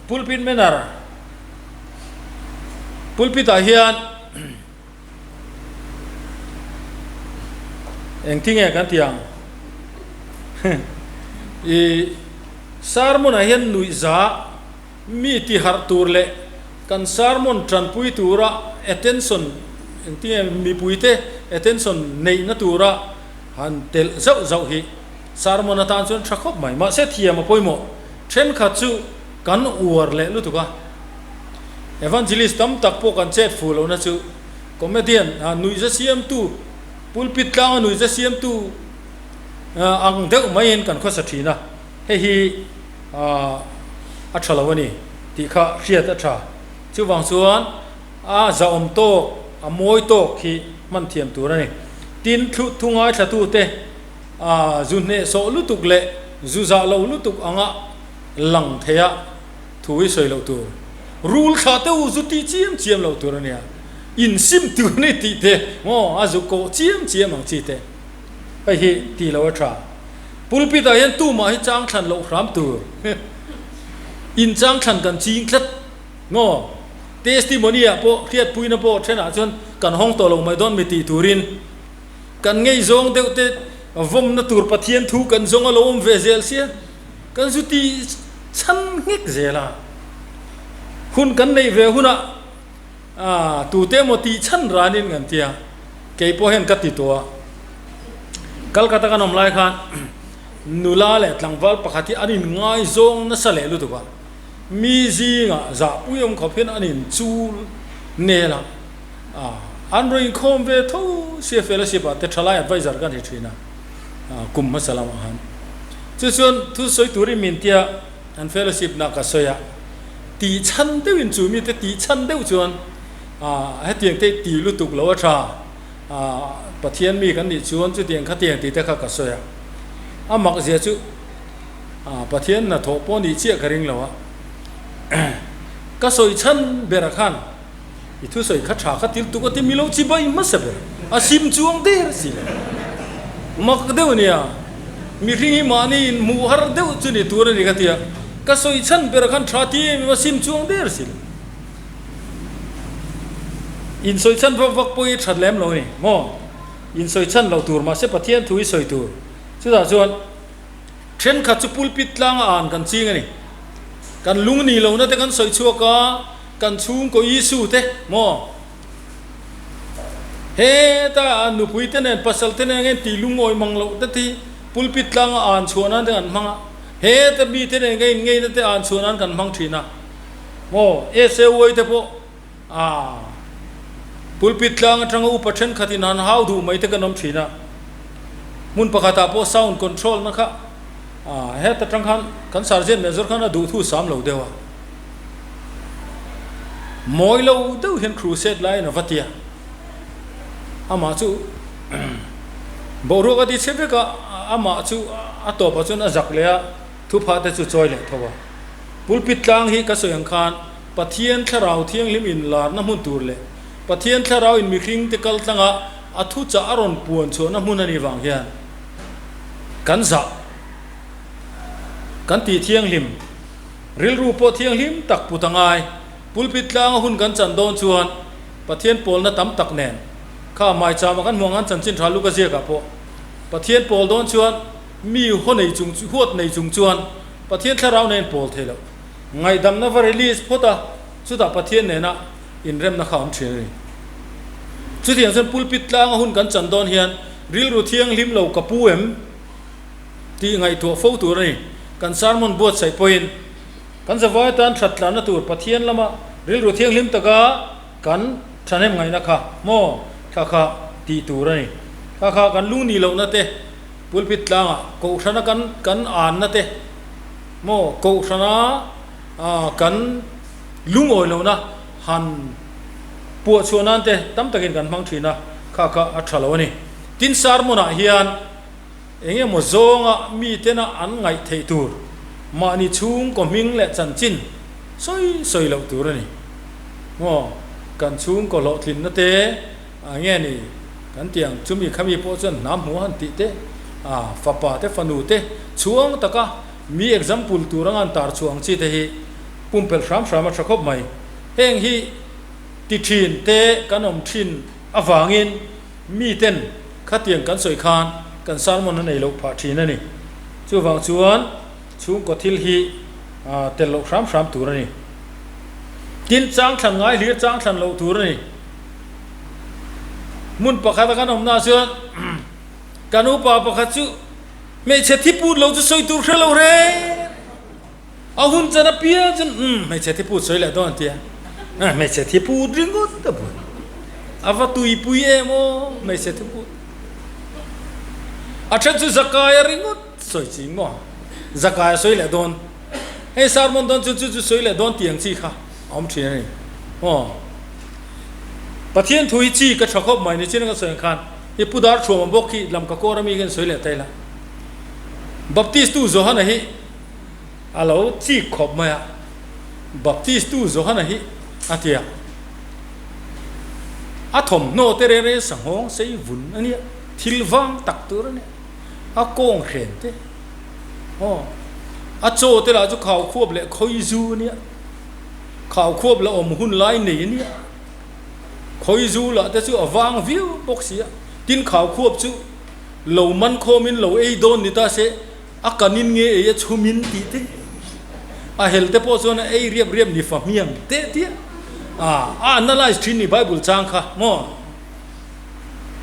pulpit manner, pulpit ah hian. Engtin nge kan tih ang? I sermon ah hian nuihza mi ti harh tur leh kan sermon tanpui tura attention engtin nge mipuite attention neihna tura han telh zauh zauh hi sermon atan chuan tha khawp mai. Mahse thiam a pawimawh thenkhat chu kan uar leh lutuk a. Evangelist tam tak pawh kan chet fuh lohna chu. Comedian, nuihza siamtu, pulpit tlanga nuihza siamtu ang deuh maiin kan khawsa thin a, hei hi a tha lo a ni tih kha hriat a tha. Chuvang chuan a zahawm tawk, a mawi tawk hi hman thiam tur a ni. Tin, thu ngaithlatute zu hnehsawh lutuk leh zu zah lo lutuk anga lang theia thu hi sawi loh tur. Rul thlah te u zu tih chiam chiam loh tur a nia. In sim tur a ni tih te maw a zu kawh chiam chiam ang chi te. Hei hi tih loh a tha. Pulpit ah hian tumah hi chang thlan loh hram tur. In chang thlan kan ching tlat maw. Testimony ah pawh hriatpuina pawh thenah chuan kan hawng tawh lo mai dawn mi tih turin kan ngeizawng deuh te vawmna tur Pathian thu kan zawng a lo awm ve zel sia. Kan zu ti chhan nghek zel a, hun kan neih ve hunah tute emaw tih chhan ranin kan ti a, kei pawh hian ka ti tawh a. Kolkata kan awm lai khan nula leh tlangval pakhat hi an inngaizawng nasa leh lutuk a, mi zingah zahpui awm khawp hian an inchul nel a, an rawn inkhawm ve tho sia fellowship ah te thalai advisor ka ni thin a. kum hmasa lamah khan chu chuan thu sawi turin min tia an fellowship na ka sawi a tih chhan deuhin chu mite tih chhan deuh chuan hetiang te ti lutuk lo a tha Pathian mi kan nih chuan chutiang khatiang tih te kha ka sawi a a mak zia chu Pathian hnathawh pawh nih chiah ka ring lo a ka sawi chhan berah khan I thusawi kha tha kha til tuk a ti mi lo chi bai hmasa ber a sim chuang der si lo. Mak deuh nia, mihring hi mahni in hmuh har deuh chu ni tur a ni ka ti a, ka sawi chhan ber khan tha ti em em a sim chuang der si lo. In sawi chhan vak vak pawh hi that lem lo a ni maw? In sawi chhan loh tur mahse Pathian thu hi sawi tur. Chutah chuan thenkhat chu pulpit tlanga an kan ching a ni. Kan lung ni lohna te kan sawi chhuak a. Kan chhungkaw Isu te maw? Heta nupui te nen pasal te nen engin tih lungawi mang loh te hi pulpit tlanga an chhuah nan te kan hmang a, heta mi te nen ka inngeina te an chhuah nan kan hmang thin a maw? SAY te pawh a pulpit tlang atanga upa thenkhatin han hau duh mai te kan awm thin a, hmun pakhatah pawh sound control na kha heta tang khan kan sergeant major khan a duhthu sam lo deuh a. Mawi lo deuh hian crusade laiin a va ti a, amah chu boruak a ti chhe vek a, amah chu a tawpah chuan a zak leh a, thupha te chu chawi leh tho a. Pulpit tlang hi ka sawi ang khan Pathian Thlarau Thianghlim inlarna hmun tur leh Pathian Thlarau in mihring te kal tlanga a thuchah a rawn puan chhuahna hmun a nih vang hian kan zah kan tih thianghlim. Rilru pawh thianghlim tak put a ngai. Pulpit tlanga hun kan chan dawn chuan Pathian pawlna tam tak nen kha maichama kan hmuh ang an chanchin tha Luka ziakah pawh Pathian pawl dawn chuan mi haw nei chung huat nei chung chuan Pathian thlarau nen pawl thei loh. Ngaihdamna va release phawt a, chutah Pathian nena inremna kha awm thin a ni. Chutiang chuan pulpit tlanga hun kan chan dawn hian rilru thianghlim lo ka pu em? Tih ngaihtuah fo tur a ni. Kan sermon buatsaih pawhin kan zavai atan that tlanna tur Pathian lama rilru thianghlim taka kan thahnem ngaihna kha maw thla kha tih tur a ni. Thla kha kan lung nih lohna te, pulpit tlangah kohhrana kan kan anna te maw kohhrana kan lungawi lohna han puah chhuah nan te tam takin kan hmang thin a, kha kha a tha lo a ni. Tin sermon ah hian. Eng emaw zawnga mitena an ngaih theih tur mahni chhungkaw hming leh chanchin sawi sawi loh tur a ni. Maw, kan chhungkaw hlawhtlinna te a nge ni kan tih ang chumi khami pawh chuan hnam hmu han tih te, a fapa te fanu te chhuang taka mi example tur anga an tar chhuah ang chi te hi pumpelh hram hram a tha khawp mai. Heng hi ti thin te kan awm thin avangin Miten khatiang kan sawi khan kan sermon a nei loh phah thin a ni. Chuvang chuan chhungkaw thil hi tel loh hram hram tur a ni. Tin, chang thlan ngai hlir chang thlan loh tur a ni. Hmun pakhata kan awmnaah chuan kan upa pakhat chu hmeichhe thi put lo chu sawi tur hre lo reng. A hun chan apiang chuan umm hmeichhe thi put sawi leh dawn an ti a, hmeichhe thi put ringawt a buai. A va tuipui em aw hmeichhe thuput. A then chu Zakaia ringawt sawi ching maw? Zakaia sawi leh dawn. Hei sermon dawn chu chu chu sawi leh dawn tih ang chi kha a awm thin a ni. Aw. Pathian thu hi chi ka tha khawp mai ni chin ka sawi ang khan i pu dar thuam bawk khi lam ka kawr ami khan sawi leh ta ila. Baptist tu Johana hi a lo chik khawp mai a, Baptist tu Johana hi a ti a, a thawmhnaw te reng reng sanghawng sei vun a nia, thil vang tak tur a nia, a kawng hren te, aw, a chaw te lah chu khau khuap leh khawi zu a nia, khau khuap la awm hun lai nei a nia, khawi zu lah te chu a vang viau bawk si a, tin khau khuap chu lo man khawmin lo ei dawn ni ta se, A kanin nge ei a chhumin tih te, a hel te pawh chuan a ei riap riap ni fa hmiang teh tia a a analyse thin ni Bible chang kha maw?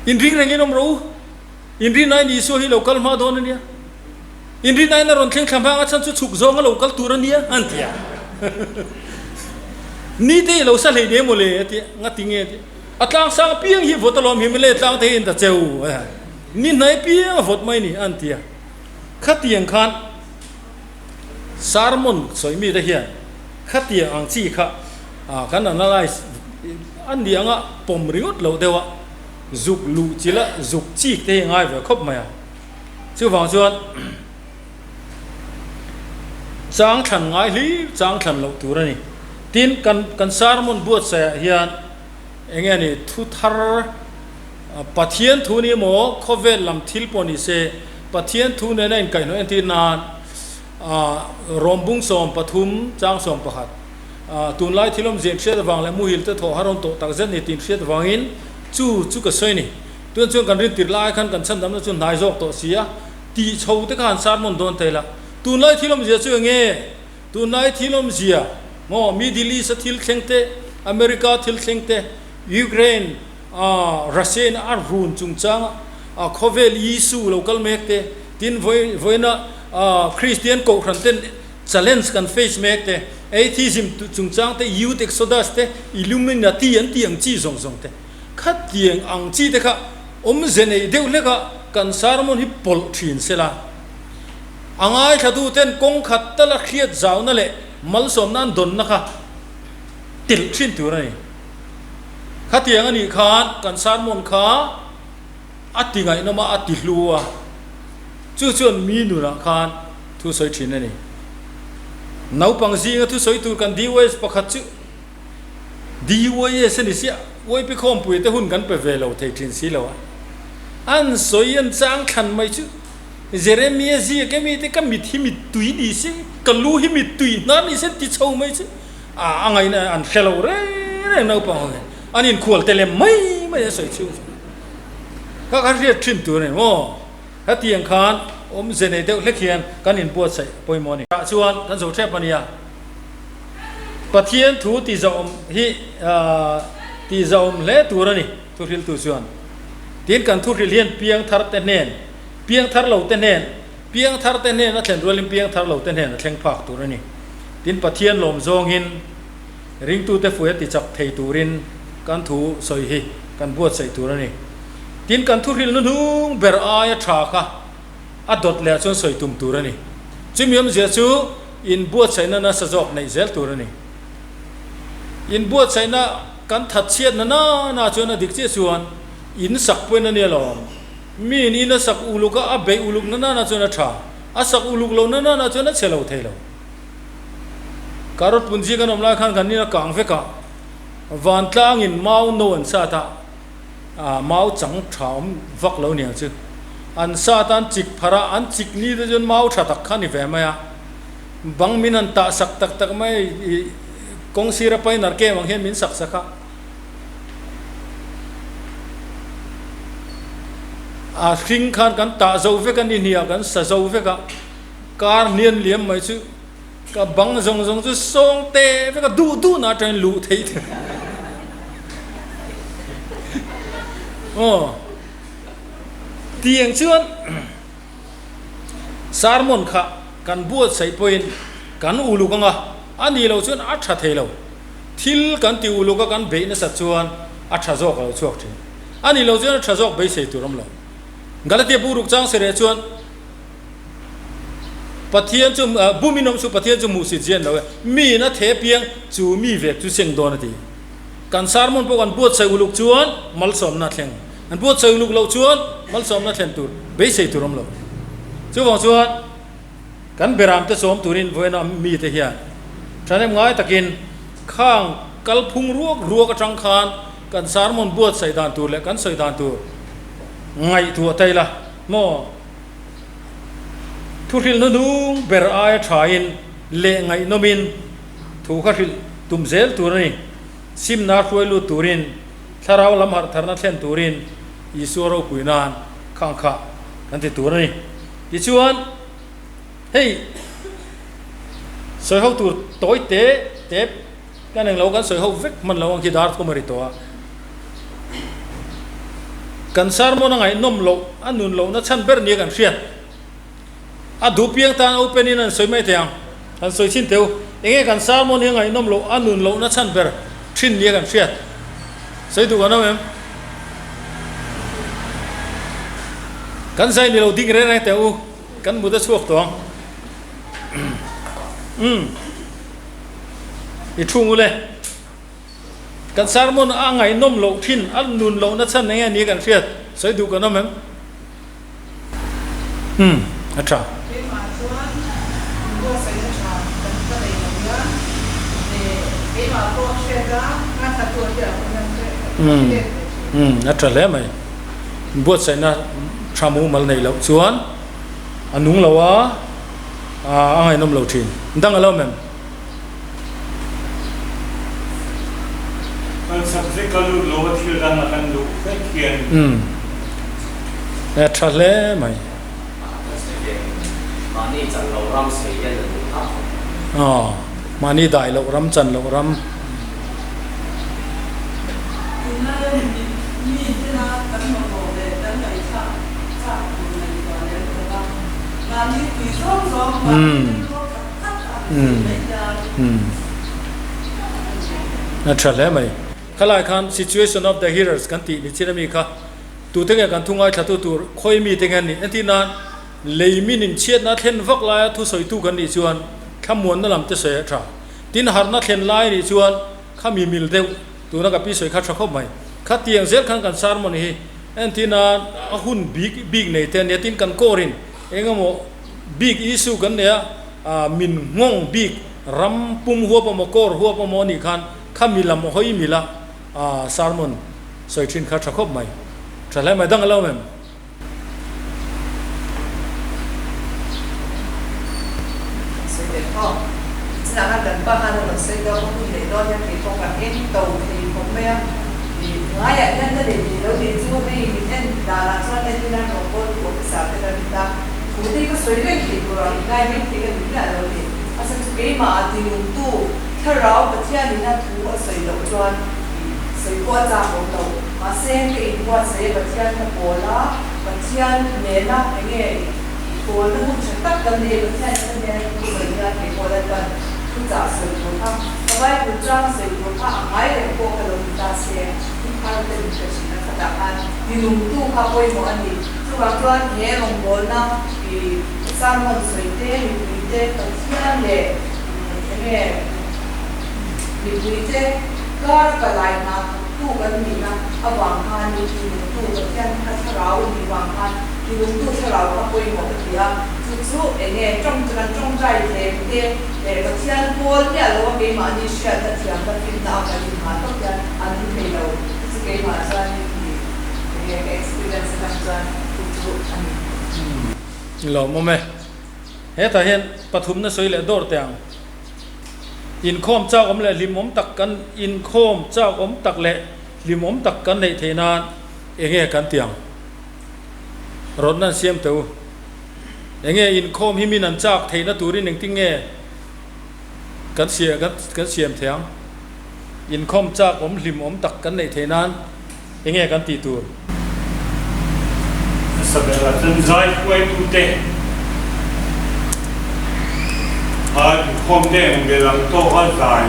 Inring rengin awm rawh u, inrin aiin Isua hi lo kal hma dawn a nia, inrin aiin a rawn thleng thla hma ang a chhan chu chhuk zawng a lo kal tur a nia an ti a. Ni te i lo sa hlei ne maw le a ti a, ngati nge a ti a, a tlang sang apiang hi vawt alawm hi mawle tlang te hi in ta cheu a, ni hnai apiang a vawt mai ni an ti a. Khatiang khan sermon sawi mite hian khatiang ang chi kha kan analyse a ni anga pawm ringawt loh deuh a, zuk luh chi la zuk chik te hi a ngai ve khawp mai a. Chuvang chuan chang thlan ngai hlir chang thlan loh tur a ni. Tin, kan kan sermon buatsaihah hian eng nge ni thu thar, Pathian thu ni emaw khawvel lam thil pawh ni se, Pathian thu nena inkaihhnawh entir nan Rawmbung 13 chang 11 tunlai thil awmzia inhriat avang leh muhil te thawh har awm tawh tak zet ni tih inhriat avangin chu chu ka sawi ni. Tun chuan kan rintir lai khan kan chhandamna chu hnai zawk tawh si a, tih chho te kha han sermon dawn thei la. Tunlai thil awmzia chu eng nge? Tunlai thil awmzia maw Middle East a thil thleng te, America thil thleng te, Ukraine a Russia in a run chungchanga a khawvel Isu lo kal mek te, tin vawiina Kristian kohhran ten challenge kan face mek te, atheism chungchang te, youth exodus te, Illuminati an tih ang chi zawng zawng te, khatiang ang chi te kha awmze nei deuh hlek a kan sermon hi pawlh thin sela. A ngaithlatu ten kawng khat tala hriat zauna leh malsawmna an dawnna kha telh thin tur a ni. Khatiang a nih khan kan sermon kha a ti ngaihnawm a, a ti hlu a, chu chuan mi nunah khan thu sawi thin a ni. Naupang zinga thu sawi tur kan DYS pakhat chu DYS a ni sia, YP khawmpui te hun kan pe ve lo thei thin si lo a, an sawi an chang thlan mai chu Jeremia ziak emi te ka mit hi mittui ni se, ka lu hi mittui hnar ni se an ti chho mai chu. A a ngaihna an hre lo reng reng naupang ho hian an inkhual te lem mai mai a sawi chhung chu kha kha hriat thin tur a ni maw? Hetiang khan awmze nei deuh hlek hian kan inbuatsaih pawimawh a ni. Tah chuan kan zo hrep a nia. Pathian thu tihzawm hi tihzawm hle tur a ni thuhriltu chuan. Tin kan thuhrilh hian piangthar te hnen, piangthar lo te hnen, Piangthar te hnen a thlen rualin piangthar lo te hnen a thleng phak tur a ni. Tin, Pathian lawm zawngin ringtute fuia tichak thei turin kan thu sawi hi kan buatsaih tur a ni. Tin, kan thuhrilh hnuhnung ber aia tha kha a dawt leh ah chuan sawi tum tur a ni. Chumi awmzia chu inbuatsaihna nasa zawk neih zel tur a ni. Inbuatsaihna kan thatchhiatna nana chuan a dik chiah chuan in sak pawhin a nia lawm. Miin in a sak uluk a, a beih uluk na nana chuan a tha, a sak uluk lo na nana chuan a chhe lo thei lo. Karot punji kan awm lai khan kan in a kang vek a, vantlangin mau no an sat a, ah mau chang tha awm vak lo niang chu. An sat a, an chik pharh a, an chik ni te chuan mau tha tak kha a ni ve mai a, bang min han tah sak tak tak mai i kawng sira painarh kem ang hian min sak sak a. A hring khan kan tah zo vek a ni hniah kan sa zo vek a, kar hnian liam mai chu ka bang zawng zawng chu sawng te vek a, duh duh na atangin luh theih thei aw tiang chuan sermon kha kan buatsaih pawhin kan uluk anga a nih loh chuan a tha thei lo. Thil kan ti uluk a kan beih nasat chuan a tha zawk a lo chhuak thin. A nih loh chuan a tha zawk beisei tur awm lo. Galatia bu ruk chang sereh chuan Pathian chu bumin awm chu Pathian chu hmuhsit zian lo e, miin a the piang chu mi vek chu seng dawn a ti. Kan sermon pawh kan buatsaih uluk chuan malsawmna a thleng. An buatsaih uluk loh chuan malsawmna thlen tur beisei tur awm lo. Chuvang chuan kan beramte chawm turin vawiina mite hian thahnem ngai takin khang kalphung ruak ruak atang khan kan sermon buatsaih dan tur leh kan sawi dan tur ngaihtuah ta ila maw? Thuhrilhna nung ber aia thain leh ngaihnawmin thu kha hrilh tum zel tur a ni. Simna hruai lut turin, thlarau lam harh tharna thlen turin Isua ropui nan khang kha kan ti tur a ni. Tichuan, hei sawi ho tur tawi te te kan englo kan sawi ho vek hman lo ang khi dar thum a ri tawh a. Kan sermon a ngaihnawm loh, a nun lohna chhan ber nia kan hriat. A duh piang tan open in an sawi mai thei ang. Kan sawi chhin teu. Enge kan sermon hi a ngaihnawm loh, a nun lohna chhan ber thin nia kan hriat. Sawi duh kan awm em? Kan zai ni lo ding reng reng teh u. Kan mut a chhuak tawh ang. Umm. I thu ngu le. Kan sermon a ngaihnawm loh thin, a nun lohna chhan enge nia kan hriat. Sawi duh kan awm em? Umm, a tha. Keimah chuan inbuatsaihna tha kan ka nei lo hian keimah pawh hriat a, ngaithla tu te ah pawh hian hriat ve thin. Umm, a tha hle mai. Inbuatsaihna tha mumal nei loh chuan a nung lo a, a ngaihnawm lo thin. Dang a lo awm em? Kan subject a lut lo a thil dang a kan duh vek hian. Umm e tha hle mai. Kan sawi ve mahni chan loh ram sawi hian an duh phah khawp. Aw mahni dai loh ram chan loh ram. Tunlaia mi tena kan mamawh leh kan ngaihthlak chak tur ngaihtuah lem lova mahni tui zawng zawng mahni rilru khat A tha hle mai. Khalai khan situation of the hearers kan tih ni chin ami kha tute nge kan thu ngaithlatu tur khawi mite nge an nih entir nan lei min in chhiatna thlen vak laia thusawitu kan nih chuan thlamuanna lam te sawi a tha. Tin harhna thlen lai nih chuan khami mil deuh tuna ka pi sawi kha tha khawp mai. Khatiang zel khan kan sermon hi entir nan a hun bik bik nei te ania tin kan kawrin engemaw bik issue kan nei a. Min nghawng bik ram pum huap emaw kawr huap emaw anih khan khami lam hawi mila sermon sawi thin kha tha khawp mai. Tha hle mai dang alo em? Sawi leh khawp. Chinah khan kan pa khan a rawn sawi dawn a hun leh dawn hian kei pawh kan en to thei khawp mai a. Ngaiah hian ka nei thei lo tih chu hei min en danah chuan en ila rawngbawltu officer te ka ni ta. Thu te hi ka sawi reng thei tur a ingai mai thei ka ni miah lo ni. A chhan chu keimah a tinungtu Thlarau Pathianin a thu a sawi loh chuan sawi pawh a chak awm lo. Mahse ka inbuatsaih a Pathian ka pawl a, Pathian nena enge i pawlna hun tha tak kan nei a, Pathian in ka hnena thu sawi hian kei pawh Lalpan thuchah sawi tur kha ka Bible chang sawi tur kha a ngai reng pawh ka lo ni ta se, thar te min hre thin a khatah khan tinungtu kha pawimawh a ni. Chuvang chuan he rawngbawlna i sermon sawi te, mipui te Pathian leh enge mipui te kar a palai hna thawktu kan nihna avang khan mi tinungtu Pathian kha thlarau a nih vang khan tinungtu thlarau kha pawimawh ka ti a. Chu chu enge tawng kan tawngtai tlem te leh Pathian pawl miah lo a keimahni hriatna thiamna finna a kan inhah tawp hian a nung thei lo. Chu chu keimah chuan i enge ka experience atang chuan chu chu a ni. Lawmawm e. Hetah hian pathumna sawi leh dawr teh ang. Inkhawm chak awm leh hlimawm tak kan inkhawm chak awm tak leh hlimawm tak kan neih theih nan enge kan ti ang? Rawtna an siam teh u. Enge inkhawm hi min an chak theihna turin engtin nge kan kan siam thei ang? Inkhawm chak awm hlim awm tak kan neih theih nan enge kan tih tur? Hmasabela chuan zai hruaitute a inkhawm te eng bel ang tawka zai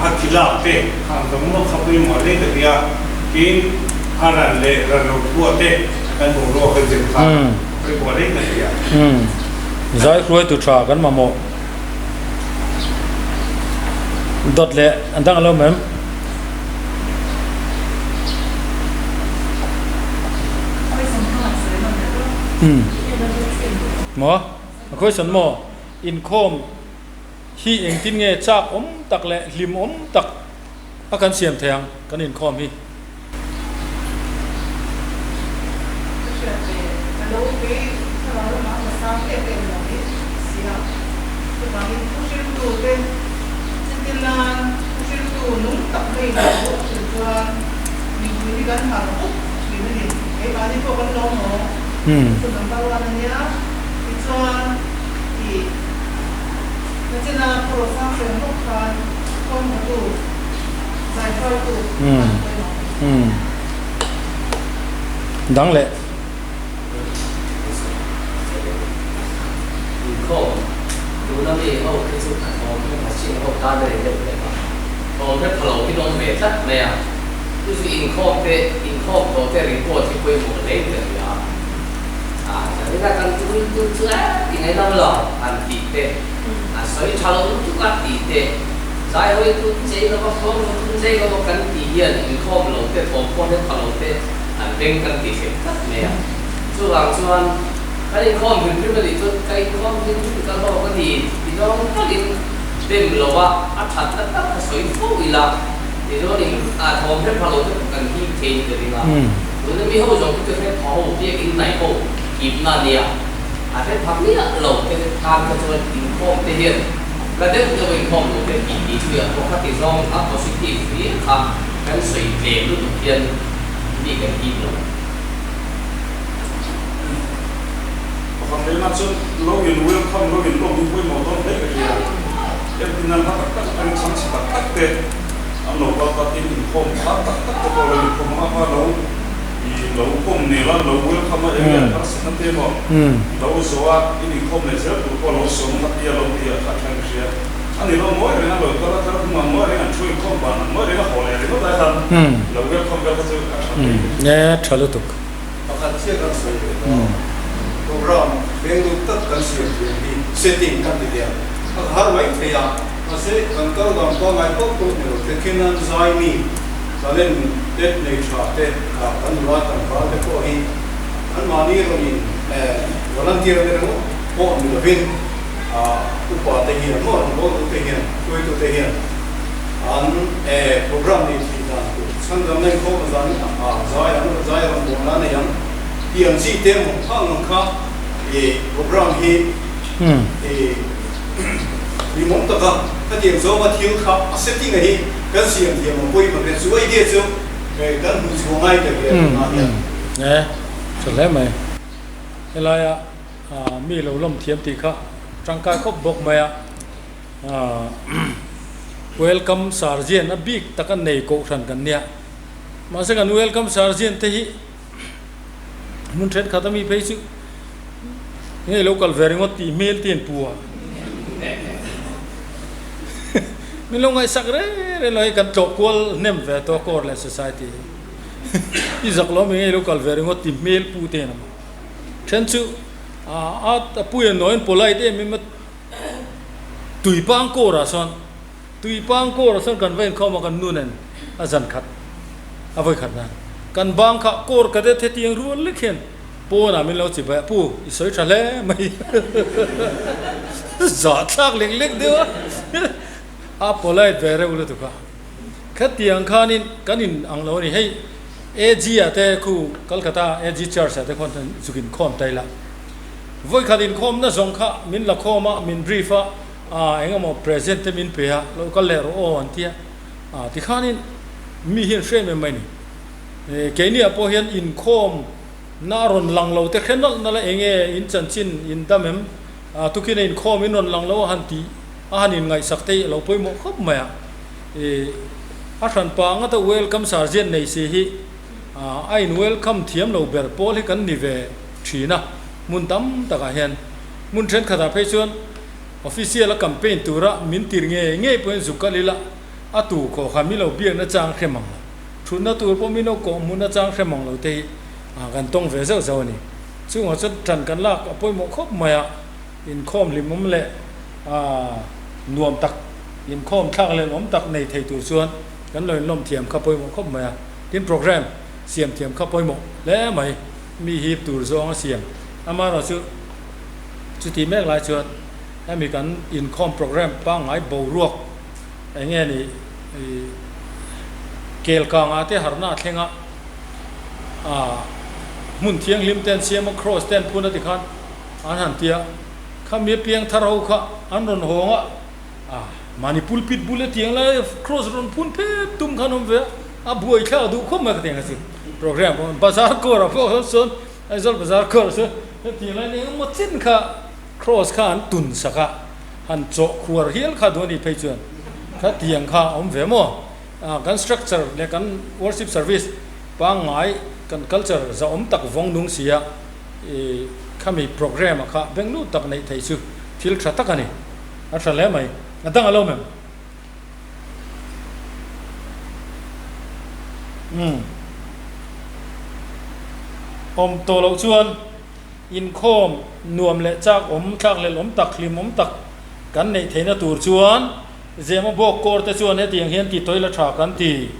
a kilak te khang zawng zawng kha pawimawh hle ka ti a. Tin, a ran leh ran lo thuah te kan boruak a zir kha pawimawh reng a ni a. Zai hruaitu tha kan mamawh dawt leh an dang alo mem. Maw? A khawisawn maw? Inkhawm hi engtin nge chak awm tak leh hlim awm tak a kan siam thei ang kan inkhawm hi. Ka hriat ve, ka lo kei thlarau lamah ka sang em em lo hi si a, chuvangin thu hriltu te chuti nan thu hriltu nung tak mai in lo a hrilh chuan mipui hi kan harh up thin a ni, keimahni pawh kan lo maw chu number one a nia, tichuan ih nachina pawh sang hrem bawk khan thawmhawtu zaihruaitu an pawimawh. Dang leh. Inkhawm tuna mi ho khi chu a thawm hi a chin ho tan a ni deuh hlek a, thawm hi pha lo hi awm ve tlat mai a, chu chu inkhawm te inkhawm tawh te report hi pawimawh hle in ka hria a, zanin a kan tul tul chu e ti ngaih lo lo han tih te, a sawi tha lo lutuk a tih te, zai hawi tun chei lo va thawm lo tun chei lo va kan tih hian inkhawm lo te thawm pawh hi pha lo te an beng kan ti hreh tlat mai a. Chuvang chuan kan inkhawm hrim hrim a nih chuan ka inkhawm hrim hrim ka hlawk a ni ti zawng takin dem lo a, a that na tak kha sawi fo ila ti chuan in a thawm hrep pha lo te pawh kan hip thei ka ring a. Tuna mi ho zawng hi chu hrep pha ho biakin hnaih ho hipna a nia, a hrep pha miah lo te tan kha chuan inkhawm te hian la deuh deuh a inkhawm lo te tih tih thuiah pawh kha ti zawng a positive hlir kha kan sawi tlem lutuk hian mi kan hip lo. Pakhat lehna chuan lo in welcome lo in lawm hi pawimawh dawn hle ka hria. Entin nan hla tak tak atangin chhangchhe tak tak te an lo kal ta tin inkhawm thar tak tak te pawh lo inkhawm ang a kha lo i lo kawm nel a lo welcome a eng nge harsatna te emaw lo zawh a in inkhawm leh zel tur pawh lo sawm ang a tia lo ti a kha thleng ka hria. A ni lo ngawi reng a lo kal a tlar hnungah ngawi reng an thu inkhawm ban ang ngawi reng a haw leh ringawt ai khan lo welcome vel kha chu a tha thei. E tha lutuk. Pakhat chiah kan sawi ve ta. Program veng deuh tak kan siam thiam hi setting kan ti diam. A har mai thei a, mahse kan kal dan pangngai pawh pawh ni lo te khian zai mi talent te nei tha te kan nula tlangval te pawh hi anmahni rawn in volunteer te ringawt pawh ni lovin upa te hian maw rawngbawltu te hian hruaitu te hian an program nei thih dan tur chhandamna inkhawm a zan a zai ang zai rawngbawlna a nei ang tih ang chi te emaw khang ang kha program hi limawm taka khatiang zawnga thil kha a setting a hi kan siam thiam ang pawimawh hle chu idea chu kan hmuh chhuah ngai ta hle tunah hian. E tha hle mai helaia Mi lo lawm thiam tih kha tangkai khawp bawk mai a, welcome sergeant a bik tak a nei kohhran kan nia, mahse kan welcome sergeant te hi hmun thenkhat ami phei chu nge lo kal ve ringawt tih hmel te an pu a, min lo ngaihsak reng reng lo hei kan tlawh kual hnem ve tawh a Corps leh Society hi i zak lo ami nge lo kal ve ringawt tih hmel pu te an awm a. Then chu a pui a nawiin polite em em a, tuipang kawrah sawn tuipang kawrah sawn kan va inkhawm a kan nu nen a zan khat a vawi khat nan kan bang kha kawr cadet hetiang rual lek hian pawnah min lo chi bai a pu i sawi tha hle mai zahthlak lek lek deuh a a polite ve reuh lutuk a khatiang khanin kan in ang lo a ni hei. AG ah te khu Calcutta AG Church ah te khuan zuk inkhawm ta ila. Vawikhat inkhawmna zawng kha min la khawm a, min brief a, ah eng emaw present te min pe a, lo kal leh rawh aw an ti a. Ah tikhanin mi hian hre em em mai ni. Keini ah pawh hian inkhawm na a rawn lang lo te hre nawlh nalh a, enge in chanchin in dam em, ah tukin a inkhawm in rawn lang lo a han tih a han inngaihsak te hi a lo pawimawh khawp mai a. A hran pa ngata welcome sergeant nei si hi a in welcome thiam lo ber pawl hi kan ni ve thin a, hmun tam takah hian hmun thenkhatah phei chuan official a campaign tura min tir ngei ngei pawhin zuk kal ila a tu khawh kha mi lo biakna chang hrem ang lo. Thutna tur pawh min lo kawh hmun achang hre mang lo te hi kan tawng ve zauh zauh a ni. Chungah chuan tan kan lak a pawimawh khawp mai a, inkhawm hlimawm leh nuam tak, inkhawm thlak leh awm tak nei thei tur chuan kan lo inlawm thiam kha pawimawh khawp mai a. Tin program siam thiam kha pawimawh hle mai, mi hip tur zawng a siam. Amaherawhchu chuti mek lai chuan hemi kan inkhawm program pangngai boruak eng nge ni kel kangah te harhna a thleng a, hmun thianghlim te an siam a, cross te an phun a tikhan an han ti a, khami piang thar ho kha an rawn hawng a, mahni pulpit bul a tiang lai cross rawn phun phep tum khan awm ve a, a buai thlak duh khawp mai ka tiang a chu program pawh bazar kawrah pawh sawn Aizawl bazar kawrah chuan hetiang lai eng emaw chin kha cross kha an tun sak a. Han chawh khuar hial kha duh a nih phei chuan kha tiang kha a awm ve maw? Kan structure leh kan worship service pangngai kan culture zahawm tak vawng nung si a, i khami program ah kha beng lut tak neih theih chu thil tha tak a ni. A tha hle mai. A dang a lo mem. Umm. Awm tawh loh chuan. Inkhawm nuam leh chak awm, thlakhlelh awm tak, hlim awm tak kan neih theihna tur chuan Zema bawk kawr te chuan hetiang hian ti tawih la tha kan ti.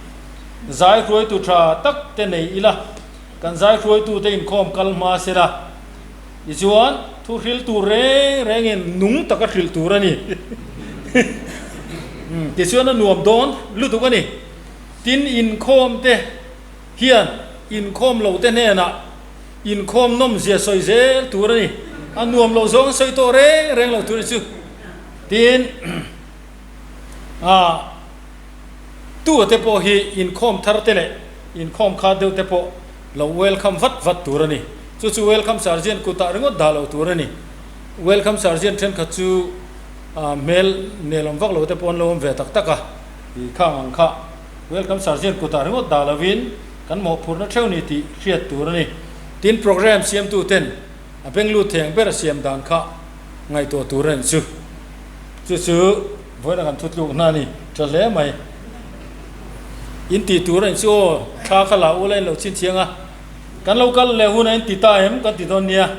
Zai hruaitu tha tak te nei ila, kan zai hruaitu te inkhawm kal hma se la. Tichuan thu hril tur reng rengin nung taka hrilh tur a ni. Tichuan a nuam dawn lutuk a ni. Tin inkhawm te hian inkhawm lo te hnenah Inkhawm nawmzia sawi zel tur a ni. A nuam lo zawng sawi tawh reng reng lo tur chu tin ah tu te pawh hi inkhawm thar te leh inkhawm kha deuh te pawh lo welcome vat vat tur a ni. Chu chu welcome sergeant kutah ringawt dah lo tur a ni. Welcome sergeant thenkhat chu ah hmel nelawm vak lo te pawh an lo awm ve tak tak a, i khang ang kha welcome sergeant kutah ringawt dah lovin Kan mawhphurhna theuh ni tih hriat tur a ni. Tin, program siamtu ten a benglut thei ang ber a siam dan kha ngaihtuah tur a ni chu. Chu chu vawiin a kan thutlukna a ni tha hle mai. In tih tur a ni chu aw, thla kha la ula in lo chhinchhiang a, kan lo kal leh hun a in ti ta em kan ti dawn nia.